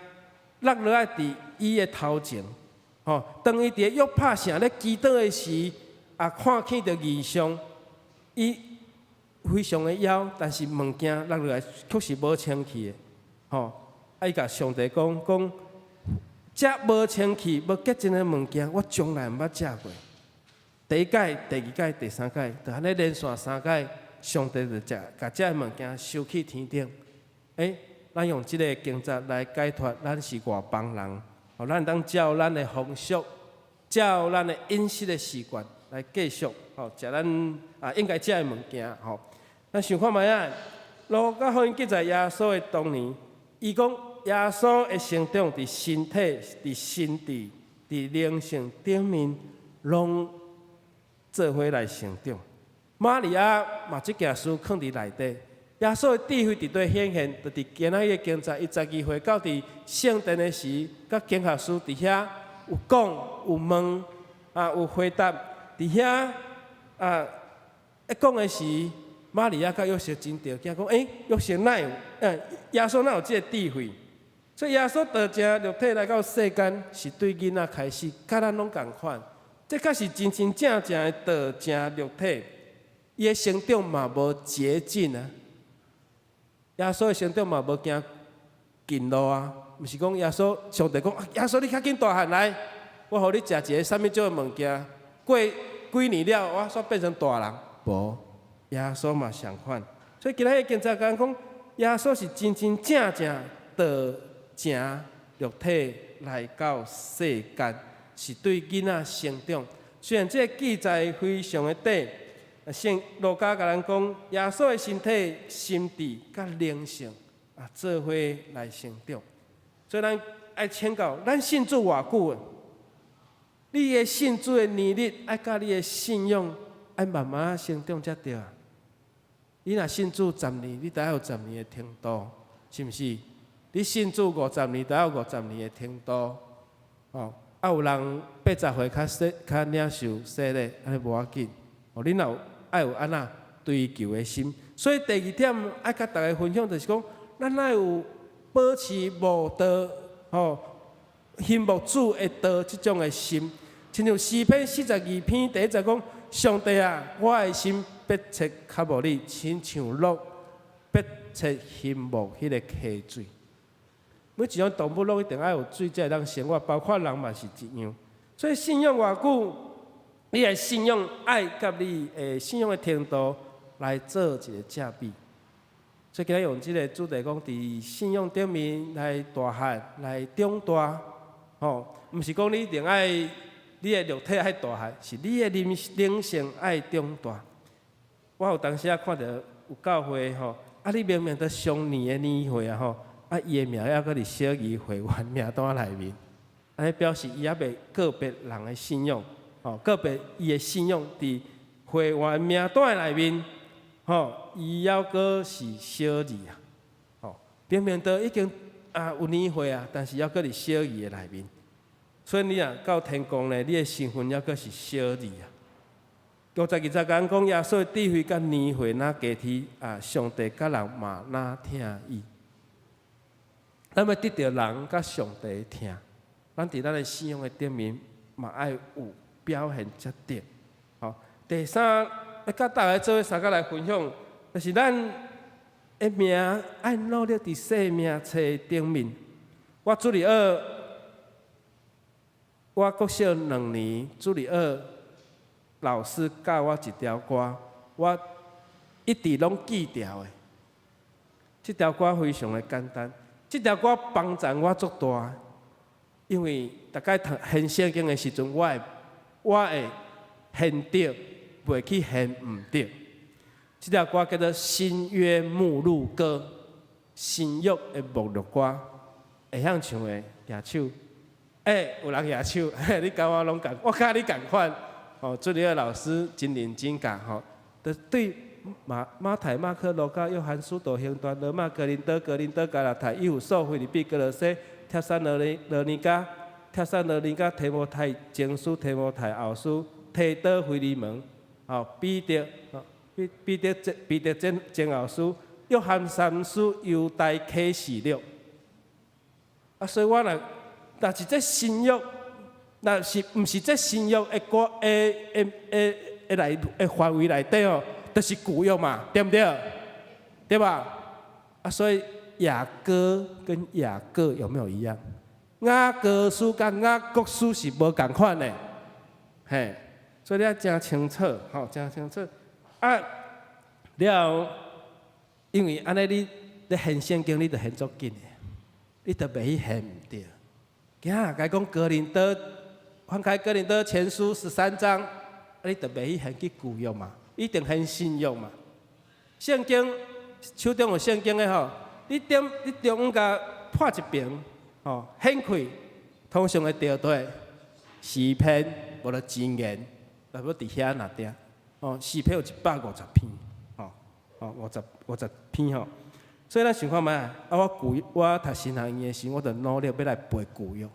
落落來佇伊的頭前，吼，當伊佇約帕城咧祈禱的時，啊，看見著異象，伊非常的枵，但是物件落落來卻是無清氣的，吼，啊，伊共上帝講講。這無清氣、無潔淨的物件，我從來毋捌食過。第一擺、第二擺、第三擺，就按呢連續三擺，上帝就食，共這个物件收去天頂。欸，咱用這个經節來解脫，咱是外邦人，予咱當照咱的風俗，照咱的飲食的習慣來繼續，吼，食咱啊應該食的物件，吼。咱想看覓仔？路加福音記載耶穌的童年，伊講耶穌的成長佇身體、佇心智、佇靈性頂面，攏做伙來成長。瑪利亞嘛，這件事囥佇內底。耶穌的智慧佇佗顯現，就佇今仔日的經節，伊12歲到佇聖殿的時，佮經學師佇遐有講有問啊，有回答。佇遐啊，一講的時，瑪利亞佮約瑟真著驚講，欸，約瑟哪有？耶穌哪有這個智慧？所以耶穌道成肉體來到世間，是對囡仔開始，佮咱攏仝款。這確是真真正正的道成肉體，伊的成長嘛無捷徑啊。耶穌的成長嘛無行近路啊，毋是講耶穌上帝講，耶穌你較緊大漢來，我予你食一个啥物種的物件，過幾年了，我煞變成大人。無，耶穌嘛相款。所以今仔日經節講，耶穌是真真正正道成肉體來到世間，是對囡仔成長。雖然這個記載非常的短，聖路加共咱講，耶穌的身體、心智佮靈性啊，做伙來成長。所以咱愛請教，咱信主偌久啊？你的信主的年日，愛佮你的信仰愛慢慢成長才對啊。你若信主十年，你著愛有十年的程度，是毋是？你信主五十年，著愛有五十年的程度。哦，啊有人80歲較洗較領受洗禮，按呢無要緊。哦，你若有愛有按怎追求的心，所以第二點愛佮大家分享就是講，咱愛有保持慕道，吼，欣慕主的道這種的心。親像詩篇42篇第一節講：上帝啊，我的心迫切渴慕你，親像鹿迫切欣慕彼个溪水。每一種動物攏一定愛有水才會當生活，包括人嘛是一樣。所以信仰偌久，你的信仰愛佮你的信仰的程度來做一個正比。所以今日用這個主題講，佇信仰頂面來大漢來長大，吼，毋是講你一定愛你的肉體愛大漢，是你的靈靈性愛長大。我有當時仔看著有教會吼，啊你明明都相年的年歲啊吼，啊伊的名猶閣佇小兒會員名單內面，按呢表示伊猶未告別人的信仰，吼，告別伊的信仰佇會員名單內面，吼，伊猶閣是小兒啊，吼，明明都已經啊有年歲啊，但是猶閣佇小兒的內面，所以你若到天國呢，你的身份猶閣是小兒啊。52節講講耶穌的智慧佮年歲若加添啊，上帝佮人嘛若疼伊。咱欲得著人佮上帝的疼，咱佇咱的信仰的頂面嘛愛有表現才對。好，第三，欲佮大家做伙相共來分享，就是咱的名愛努力佇生命冊頂面。我主日學，我國小2年主日學老師教我一條歌，我一直攏記牢的。這條歌非常的簡單，這條歌幫助我足大，因為逐擺讀研聖經的時陣，我會研對，袂去研毋對。這條歌叫做《新約目錄歌》，新約的目錄歌，會曉唱的舉手。欸，有人舉手，你佮我攏仝，我佮你仝款。哦，主日學老師真認真教吼，就對馬馬太、馬可、路加、約翰、使徒行傳、羅馬、哥林多、哥林多、加拉太、以弗所、腓立比、歌羅西、帖撒羅尼羅尼迦、帖撒羅尼迦、提摩太前書、提摩太後書、提多、腓利門，吼，彼得，彼彼得前彼得前前後書、約翰三書、猶大啟示錄。啊，所以我若若是這新約，若是毋是這新約的歌的的的的內的範圍內底哦，就是舊約嘛，對毋對？對吧？啊，所以雅歌跟雅各有沒有一樣？雅歌書佮雅各書是無仝款的，嘿，所以你愛誠清楚，吼，誠清楚。啊，了後，因為按呢你咧研聖經，你就研足緊的，你就袂去研毋對。今仔共講哥林多，翻開哥林多前書13章，啊，你就袂去研去舊約嘛，一定研新約嘛。聖經手中有聖經的吼，你點你中午共破一爿，吼，掀開，通常會著佗詩篇，無就箴言，若欲佇遐爾定。哦，詩篇有150篇，吼，哦，50、50篇吼。所以咱想看覓啊？我舊我讀神學院的時，我就努力欲來背舊約。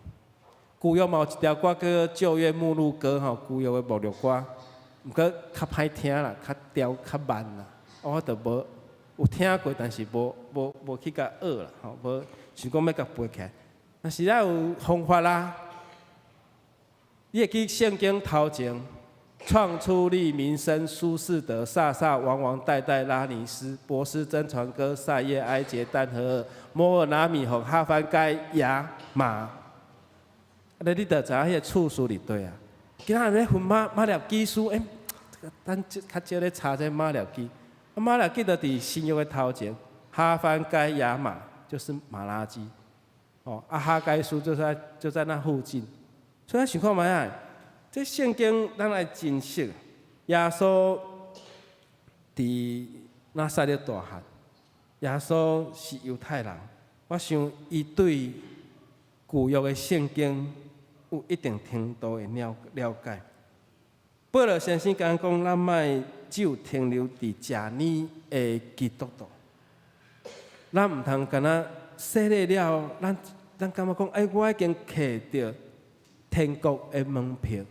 舊約嘛有一條歌叫《舊約目錄歌》吼，舊約的目錄歌，毋過較歹聽啦，較調較慢啦。我就無有聽過，但是無無無去共學啦，吼，無想講欲共背起來。但是咱有方法啦，你會記聖經頭前，創出利民申舒示得撒撒王王代代拉尼斯博斯真傳歌賽耶埃傑但和爾摩爾拿米宏哈番該亞瑪，啊！你就知影彼個次序佇佗啊。今仔日咧分馬馬列基書，欸，這咱較少咧查這瑪拉基，啊瑪拉基就佇新約的頭前，哈番該亞瑪就是瑪拉基，哦，啊哈該書就在那附近，所以咱想看覓啊？這聖經咱愛珍惜，耶穌佇拿撒勒大漢，耶穌是猶太人，我想伊對舊約的聖經有一定程度的了了解。保羅先生講講，咱莫只有停留佇食奶的基督徒，咱毋通干焦洗禮了，咱咱感覺講，欸，我已經摕著天國的門票，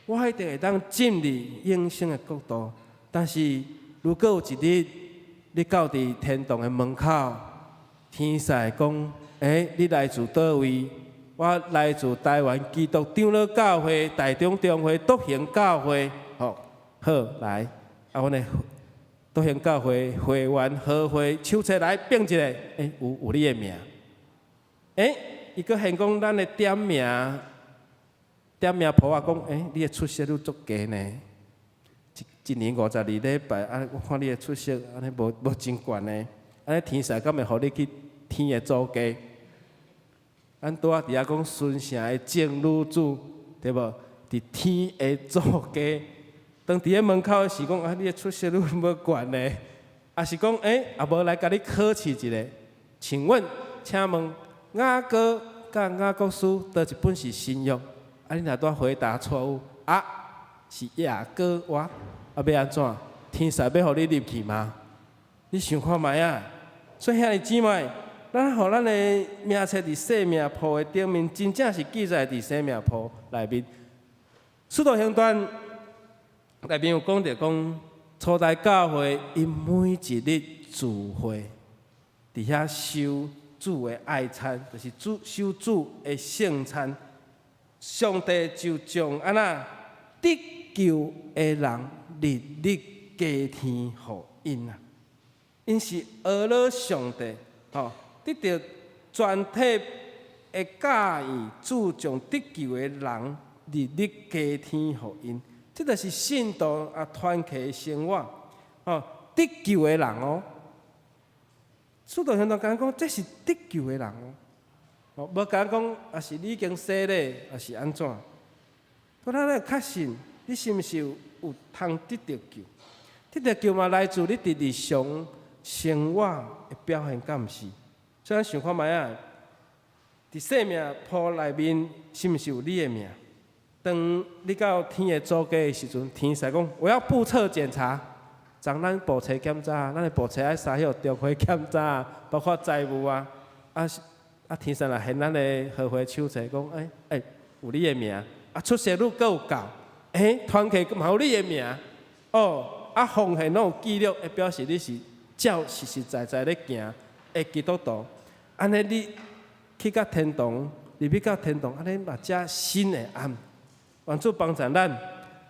我一定會當進入永生的國度。但是，如果有一日你到佇天堂的門口，天使講，欸，你來自佗位？我來自台灣基督長老教會台中中會篤行教會，吼，好來，啊，阮的篤行教會會員和會手冊來變一下，欸，有有你的名，欸，伊閣現講咱的點名，點名簿仔講，欸，你的出席率足低呢，一一年52禮拜，啊，我看你的出席按呢無無真懸呢，按呢天使敢會予你去天的祖家？咱拄仔佇遐講順城的正女子，對無？佇天的祖家，當佇咧門口的時講啊，你的出席率無懸呢？抑是講，欸，啊無來共你考試一下？請問，請問雅歌佮雅各書佗一本是新約？啊，你若拄回答錯誤，啊，是雅歌哇？啊，欲按怎？天使欲予你入去嗎？你想看覓啊？所以兄弟姊妹，咱予咱的名冊佇生命簿的頂面，真正是記載佇生命簿內面。使徒行傳內面有講著講，初代教會𪜶每一日聚會，佇遐守主的愛餐，就是主守主的聖餐。上帝就將按怎得救的人日日加添予𪜶啊！𪜶是學了上帝，吼，得著全體的教義，注重得救的人日日加添予𪜶，這就是信徒啊團契的生活，吼，得救的人哦。使徒行傳講講，這是得救的人哦，哦，無講講，抑是你已經洗禮，抑是按怎？我咱來確信，你是毋是有有通得著救？得著救嘛，來自你佇日常生活的表現，敢毋是？所以咱想看覓啊？佇生命簿內面，是毋是有你的名？當你到天的祖家的時陣，天使講我要簿冊檢查，昨咱簿冊檢查，咱的簿冊愛三歇著會檢查，包括財務啊，啊啊天使若現咱的和會手冊，講欸欸有你的名，啊出席率閣有夠，欸團契嘛有你的名，哦啊奉獻攏有記錄，會表示你是照實實在在咧行的基督徒，按呢你去到天堂，入去到天堂，按呢嘛才心會安。願主幫助咱，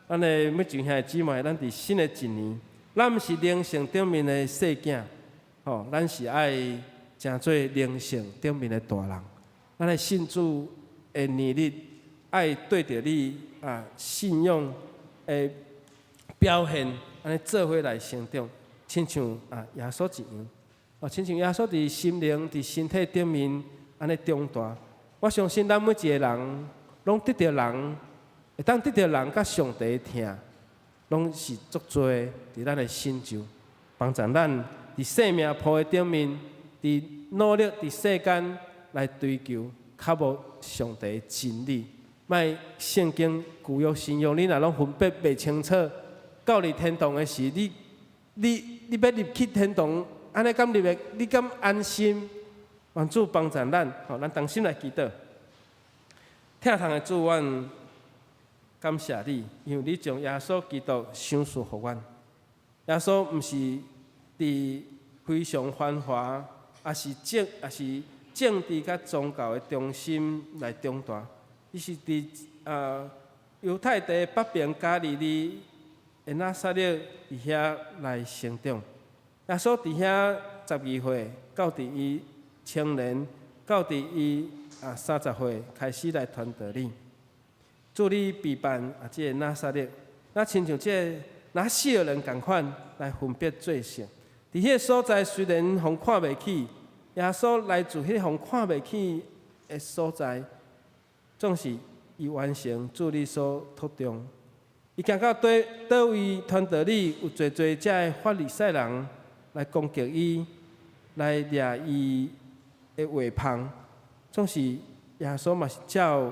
咱的每一兄弟姊妹，咱佇新的一年，咱毋是靈性頂面的細囝，吼，咱是愛成做靈性頂面的大人。咱的信主的年日，愛對著你啊信仰的表現，按呢做伙來成長，親像啊耶穌一樣，哦，親像耶穌佇心靈、佇身體頂面按呢長大。我相信咱每一个人，攏得著人，會當得著人佮上帝的疼，攏是足濟佇咱的成就，幫助咱佇生命簿的頂面，佇努力佇世間來追求較無上帝的真理。莫聖經舊約新約，你若攏分別袂清楚，到佇天堂的時，你你你欲入去天堂，按呢敢入會？你敢安心？願主幫助咱，吼，咱同心來祈禱。疼痛的主，阮感謝你，因為你將耶穌基督賞賜予阮。耶穌毋是佇非常繁華，抑是政，抑是政治佮宗教的中心來長大。伊是佇啊猶太地北邊加利利的拿撒勒佇遐來成長。耶穌佇遐12歲，到佇伊青年，到佇伊啊30歲開始來傳道理。主你備辦啊，這个拿撒勒，若親像這个若四个人仝款來分別做聖。佇彼个所在雖然予看袂起，耶穌來自彼个予看袂起的所在，總是伊完成主你所託重。伊行到佗佗位傳道理，有濟濟遮的法利賽人來攻擊伊，來掠伊的話芳，總是耶穌嘛是照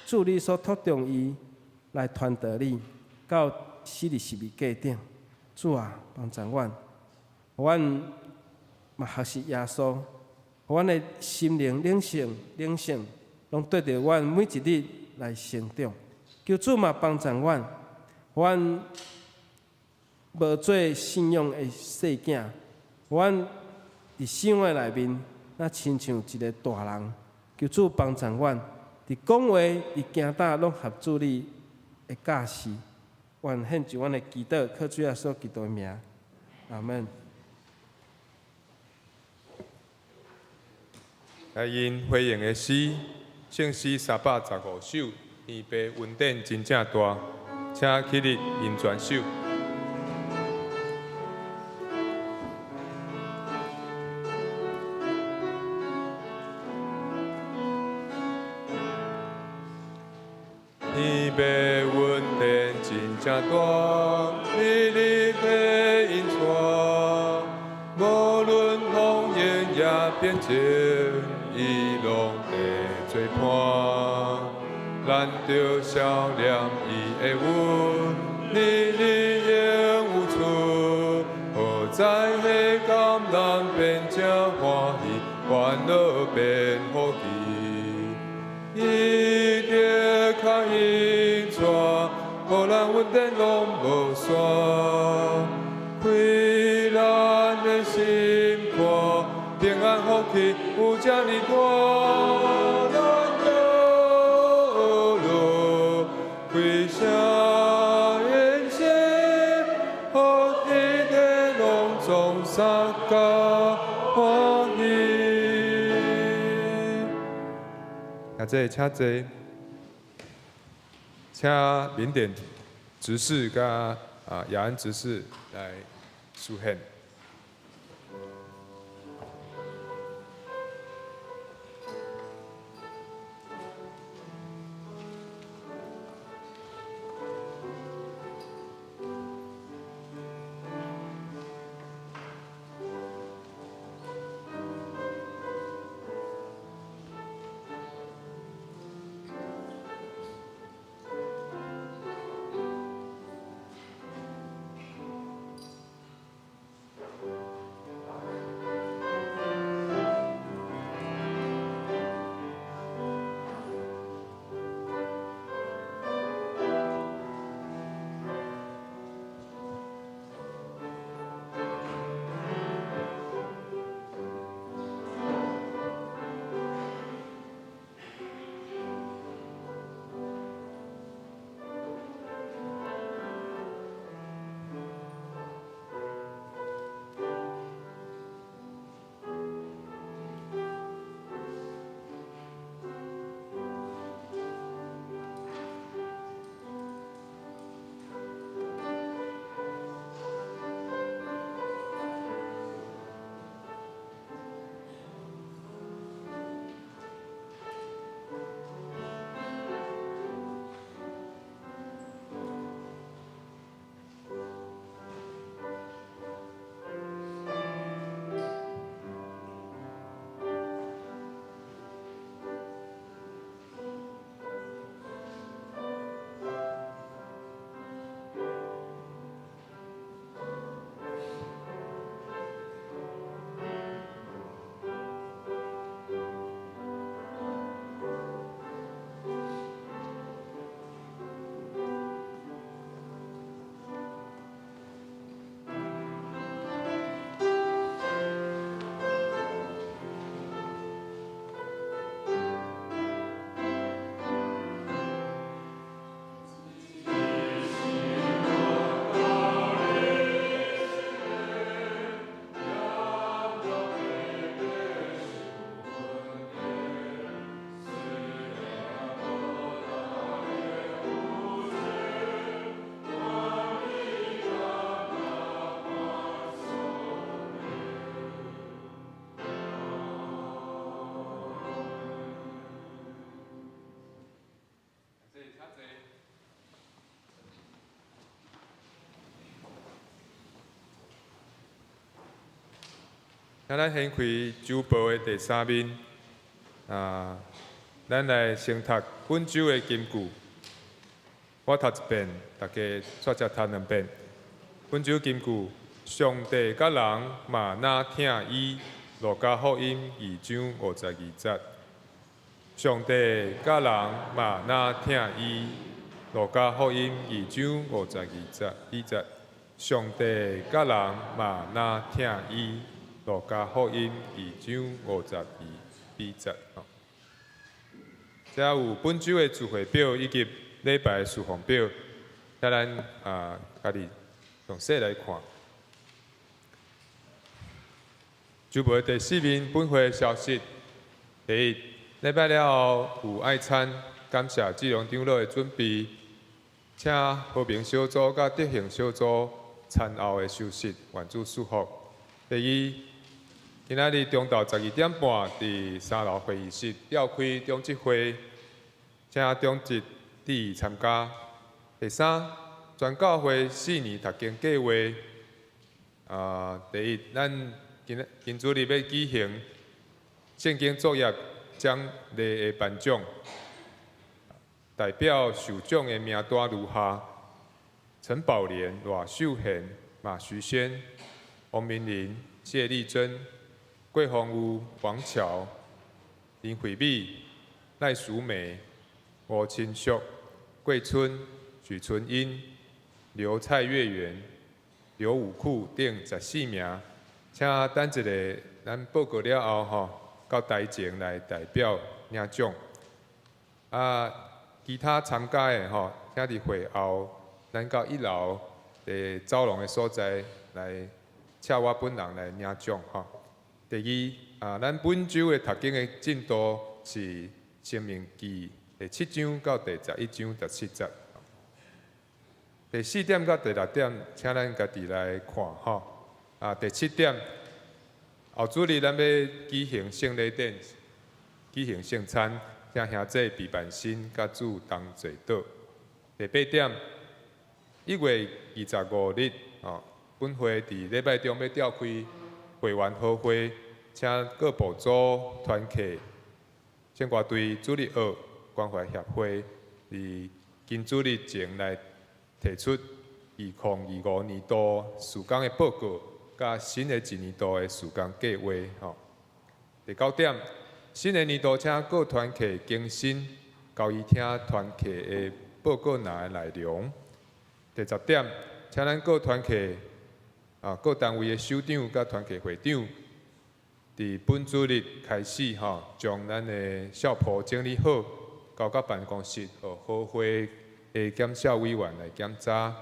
主你所託重伊來傳道理，到死佇十字架頂。主啊，幫助阮，予阮嘛學習耶穌，予阮的心靈靈性、靈性，攏綴著阮每一日來成長。求主嘛幫助阮，予阮無做信仰的細囝，予阮佇生活內面，若親像一个大人。求主幫助阮，佇講話、佇行踏，攏合主你的教示。願獻上阮的祈禱，靠主耶穌基督的名，阿門。來因回應的詩，聖詩315首，天父恩典真正大，請起立吟全首。天父恩典真正大，日日被𪜶帶，無論風雨也變晴，伊攏會做伴。咱著笑念伊的恩，日日永有出。好在彼工咱變正歡喜，煩惱變福氣。伊的跤引帶，予咱恩典攏無散，開咱的心肝，平安福氣有遮爾大。咱樂開聲演說，予天地攏總相佮歡喜。啊，這請坐，請緬甸執事佮雅安執事來書獻。請咱掀開週報的第三面，啊，咱來先讀本週的金句。我讀一遍，大家煞才讀兩遍。本週金句：上帝佮人嘛若疼伊，路加福音二章五十二節。上帝佮人嘛若疼伊，路加福音二章五十二節二節。上帝佮人嘛若疼伊，路加福音二章五十二節。遮有本週的聚會表以及禮拜的事奉表，請咱啊家己詳細來看。週報第四面本會消息，第一，禮拜了後有愛餐，感謝志龍長老的準備，請和平小組佮德行小組餐後的休息，願主祝福。第二，今仔日中晝12點半，佇三樓會議室召開長執會，請長執致意參加。第三，全教會四年讀經計劃。啊，第一，咱今今主日欲舉行聖經作業獎勵的頒獎，代表受獎的名單如下：陳寶蓮、賴秀賢、馬徐軒、王明玲、謝麗珍、郭鳳玉、王喬、林惠美、賴淑梅、吳清淑、桂春、許純英、劉蔡月圓、劉武庫等十四名，請等一下，咱報告了後吼，到台前來代表領獎。啊，其他參加的吼，請佇會後，咱到一樓佇走廊的所在來，請我本人來領獎吼。第二，啊，咱本週的讀經的進度是《申命記》第七章到第十一章十七節。第四點到第六點，請咱家己來看吼。啊，第七點，後主日咱欲舉行聖禮典，舉行聖餐，請兄弟備辦身佮主同坐倒。第八點，1月25日，吼，本會佇禮拜中欲召開會員好會，請各部組團契、聖歌隊、主日學關懷協會，佇今主日前來提出2025年度事工的報告，佮新的一年度的事工計劃。吼，第九點，新的年度請各團契更新交誼廳團契的報告欄的內容。第十點，請咱各團契啊各單位的首長佮團契會長，佇本主日開始吼，將咱的校譜整理好，交到辦公室，予好會的檢校委員來檢查。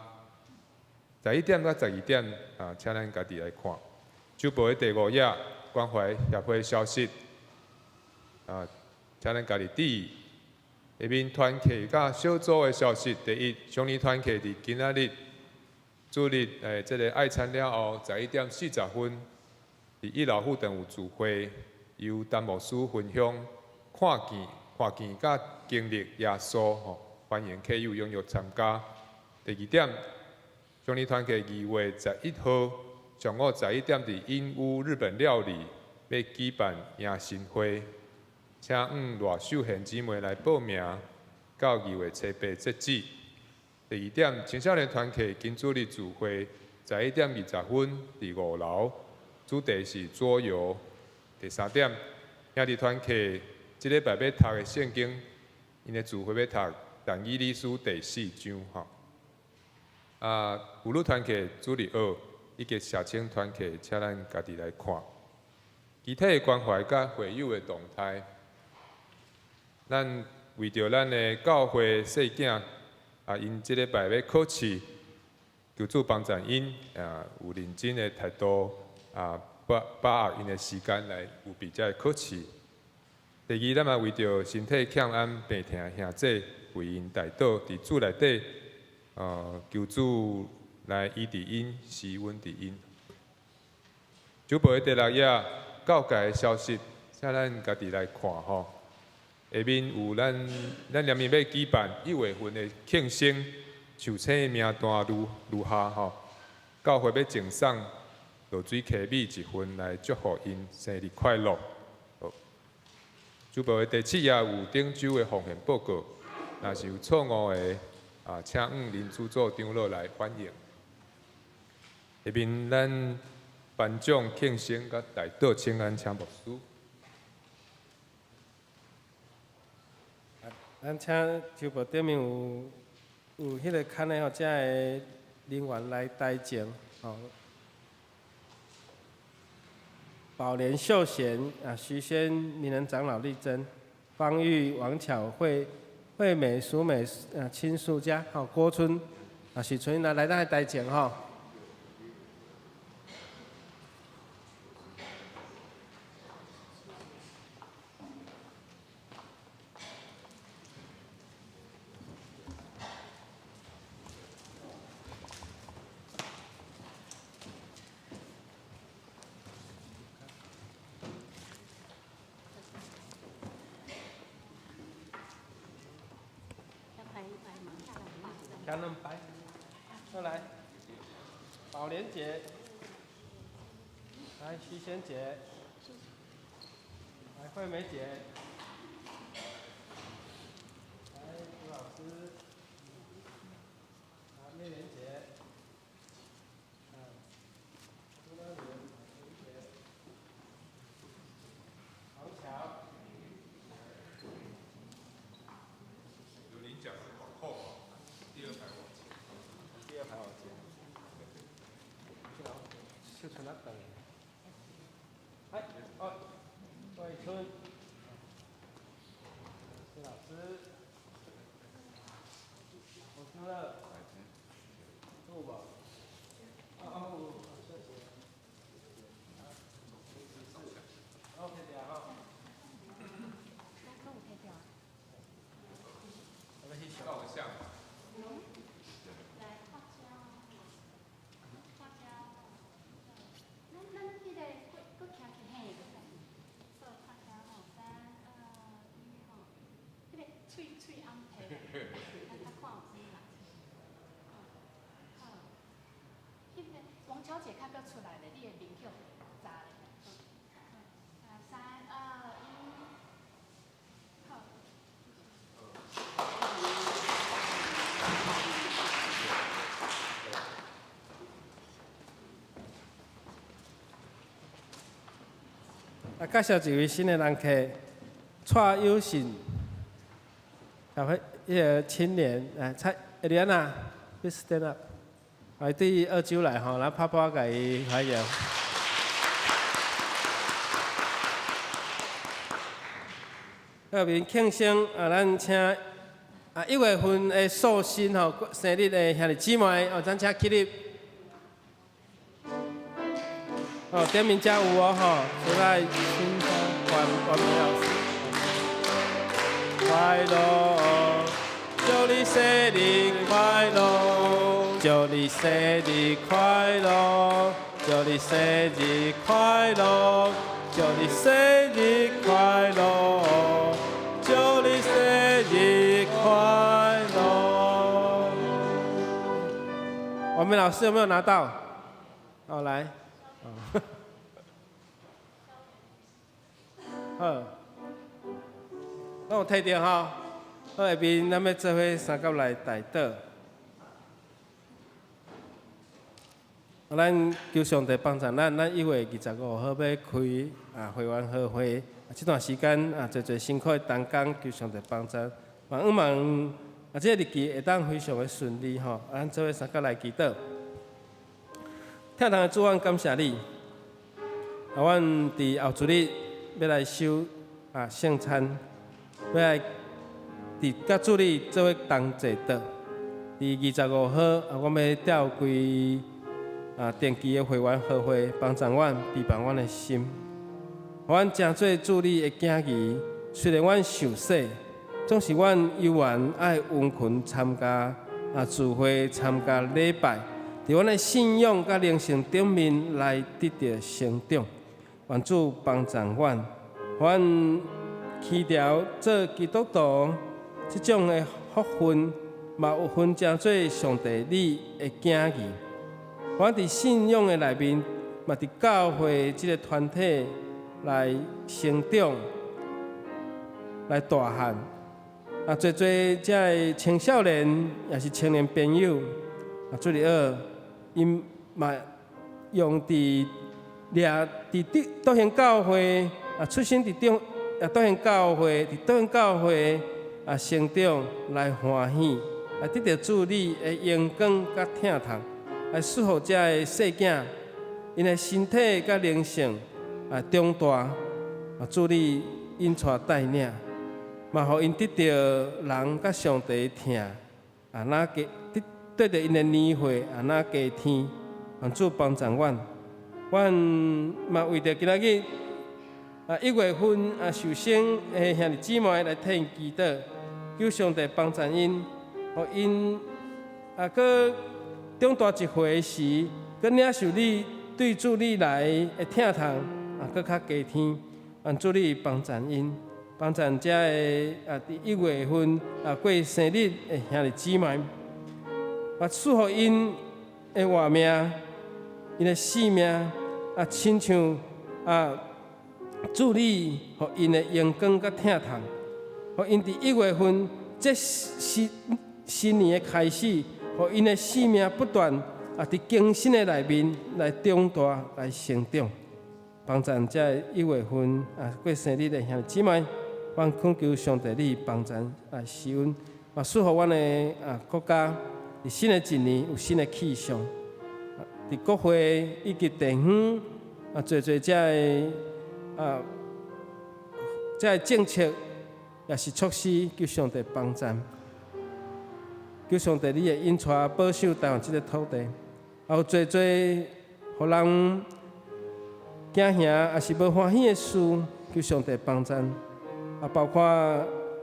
11點到12點啊，請咱家己來看。週報的第五頁，關懷協會消息啊，請咱家己注意。下面團契佮小組的消息，第一，少年團契佇今仔日主日誒，這个愛餐了後，11點40分，佇一樓副長有聚會，由陳牧師分享看見、看見佮經歷耶穌吼，歡迎客友踴躍參加。第二點，少年團契2月11號上午十一點佇隱屋日本料理欲舉辦迎新會，請向賴秀賢姊妹來報名，到2月初八截止。第二點，青少年團契今主日聚會，11點20分佇五樓，主題是桌遊。第三點，兄弟團契這禮拜欲讀的聖經，𪜶的聚會欲讀但以理書第四章吼。啊，婦女團契主日學以及社青團契，請咱家己來看。其他的關懷佮會友的動態，咱為著咱的教會細囝，啊，𪜶這禮拜欲考試，求主幫助𪜶啊，有認真的態度啊，把握𪜶的時間來預備這个考試。第二，咱嘛為著身體欠安病疼的兄姊，為𪜶代禱，佇主內底，求主來醫治𪜶，施恩佇𪜶。週報的第六頁，教界的消息，請咱家己來看吼。下面有咱連綿欲舉辦一月份的慶生，受請的名單如下吼。教會欲贈送露水溪米一份来祝福𪜶生日快乐。主报的第七页有顶周的奉献报告，若是有错误的，啊，请向林主座长老来反映。下面咱班长庆生佮代祷请安，请牧师。咱请周报顶面有彼个刊的吼，遮个人员来台前吼。宝莲秀贤啊，徐轩名人长老丽珍，方玉王巧慧、惠美淑美啊，亲属家吼，郭春啊，许春来来咱台前吼。徛两排，过来，宝莲姐，来徐贤姐，来惠美姐，来朱老师，来美莲姐，啊，朱乐莲，姐，王乔。有领奖是往后，第二排往前。第二排往前。秀春啊，等。哎，哦，魏春，谢老师，王秋乐，有无？啊，有，谢谢。啊，摕著吼。照个相。王小姐较阁出来咧，你的面叫砸咧。三二一，好。啊，介绍一位新的人客，蔡友信，小伙，彼个青年，来蔡，莲娜，please stand up。来对澳洲来吼，咱拍拍共伊欢迎。后面庆生啊，咱请啊1月份的寿星吼，生日的兄弟姊妹哦，咱请起立。哦，顶面遮有哦吼，出来请关关明老师。快乐，祝你生日快乐，祝你生日快乐，祝你生日快乐，祝你生日快乐，祝你生日快乐。我们老师有没有拿到？好，来。好，拢有提著吼。好，下面咱欲做伙相佮来代祷。咱求上帝帮助咱，咱1月25号欲开啊会员和会，这段时间啊，济济辛苦的同工，求上帝帮助，望望啊，这个日期会当非常的顺利吼。咱做伙相佮来祈祷。疼痛的主，阮感谢你。啊，阮伫后主日欲来守啊圣餐，欲来伫佮主你做伙同齐祷。伫25号啊，阮欲召开啊定期的会员和会，帮助阮预备阮的心，予阮成做主你的囝儿。虽然阮受洗，总是阮犹原爱殷勤参加啊聚会、参加礼拜，伫阮的信仰佮灵性顶面来得著成长。愿主帮助阮，予阮起牢做基督徒这种的福分，嘛有份成做上帝你的囝儿。阮伫信仰的内面嘛佇教會這个團體來成長，來大漢。啊，濟濟遮个青少年，也是青年朋友，啊，主日學，𪜶嘛用佇掠佇德德興教會啊，出生佇中啊德興教會，佇德興教會啊成長來歡喜，來得著主你的榮光佮疼痛，來賜予遮个細囝，𪜶的身體佮靈性啊長大，啊主你引帶帶領，嘛予𪜶得著人佮上帝疼，啊若加得得著𪜶的年歲，啊若加添，願主幫助阮，阮嘛為著今仔日啊1月份啊受洗的兄弟姊妹來替𪜶祈禱，求上帝幫助𪜶，予𪜶啊閣長大一歲時，閣領受你對主你來的疼痛啊，閣較加添。願主你幫助𪜶，幫助遮个啊，佇1月份啊過生日的兄弟姊妹，啊賜予𪜶的活命，𪜶的性命啊，親像啊主你予𪜶的榮光佮疼痛，予𪜶佇一月份這新新年的開始，予𪜶的性命不斷啊佇更新的內面來長大來成長。幫贊這1月份啊過生日的兄弟姊妹，阮懇求上帝你幫贊啊施恩，嘛賜予阮的啊國家佇新的一年有新的氣象。佇國會以及地方啊，濟濟遮个啊，遮个政策也是措施，求上帝幫贊，求上帝你會引帶保守台灣這个土地，也有濟濟予人驚嚇，也是無歡喜的事，求上帝幫贊。啊，包括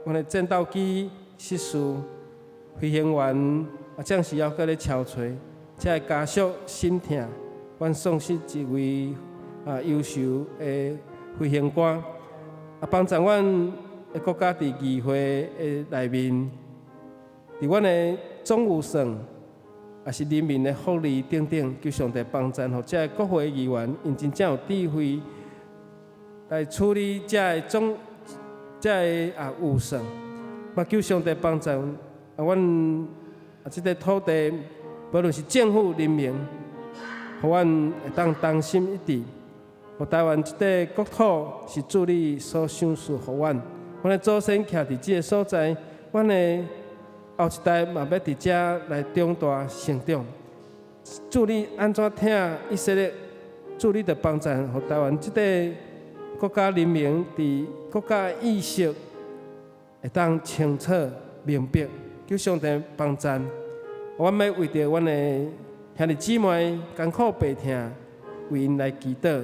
阮的戰鬥機失事，飛行員啊，暫時猶閣咧搜揣，遮个家屬心疼，阮喪失一位啊優秀的飛行官，啊，幫助阮的國家佇議會的內面，佇阮的總預算，也是人民的福利等等，求上帝幫贊，予遮个國會議員，𪜶真正有智慧來處理遮个總遮个啊預算，嘛求上帝幫助啊，阮啊這个土地，無論是政府人民，予阮會當同心一致，予台灣這個國土是主你所賞賜予阮，阮的祖先徛佇這个所在，阮的後一代嘛欲佇遮來長大成長。主你按怎疼以色列，主你就幫贊，予台灣這個國家人民佇國家意識會當清楚明白，求上帝幫贊。阮欲為著阮的兄弟姊妹艱苦病痛，為𪜶來祈禱。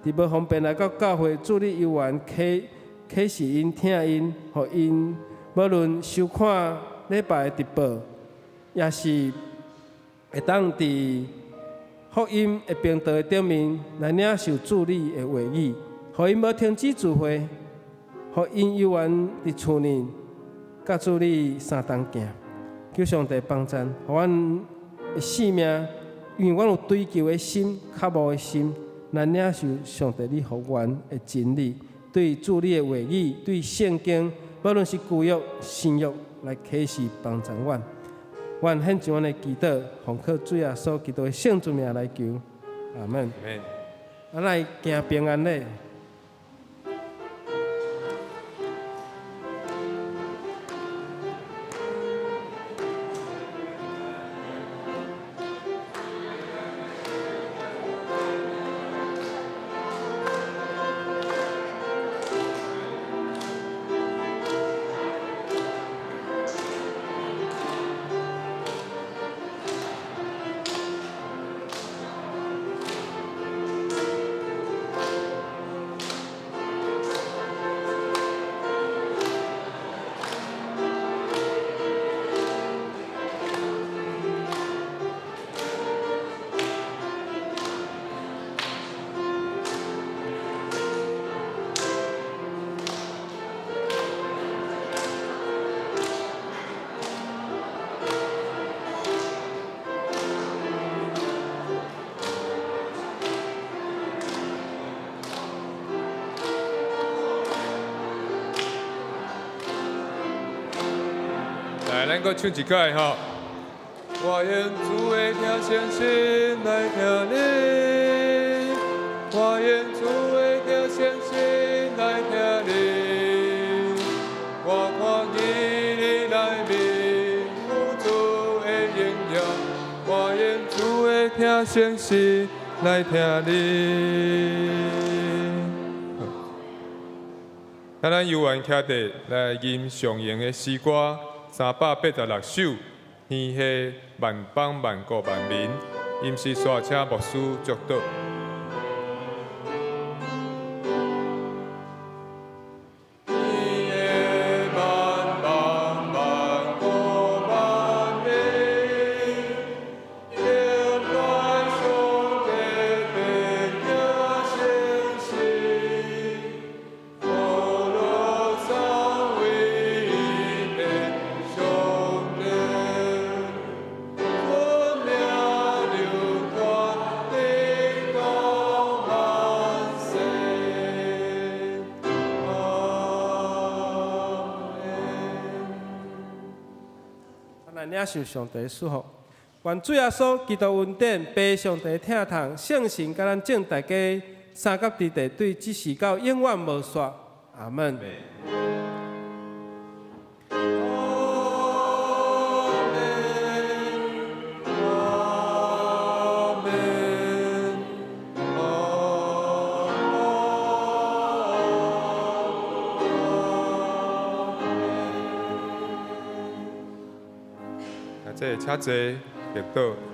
佇無方便來到教會，主你猶原啟啟示𪜶、疼𪜶，予𪜶無論收看禮拜的直播，也是會當佇福音的平台頂面來領受主你的話語，予𪜶無停止聚會，予𪜶猶原佇厝內佮主你相同行。求上帝幫贊，予阮的性命，因為阮有追求的心、渴慕的心，來領受上帝你予阮的真理，對主你的話語，對聖經，無論是舊約、新約，來啟示幫助阮。阮獻上阮的祈禱，奉靠主耶穌基督的聖尊名來求，阿門。咱來行平安禮。咱閣唱一擺吼。我用主的疼誠實來聽你，我用主的疼誠實來聽你。我看見你內面有主的榮耀，我用主的疼誠實來聽你。咱猶原徛佇來吟上榮的詩歌386首，天下萬邦萬國萬民，吟詩煞請牧師祝禱。天下萬邦萬國萬民，敬拜上帝必聽誠實，歌羅讚偉的上帝，尊名流傳直到萬世。阿們。咱來領受上帝祝福，願主耶穌基督恩典、父上帝疼痛、聖神佮咱眾大家相佮佇地，對這時到永遠無煞。阿門。阿們，阿們，阿們。啊，這個請坐，默禱。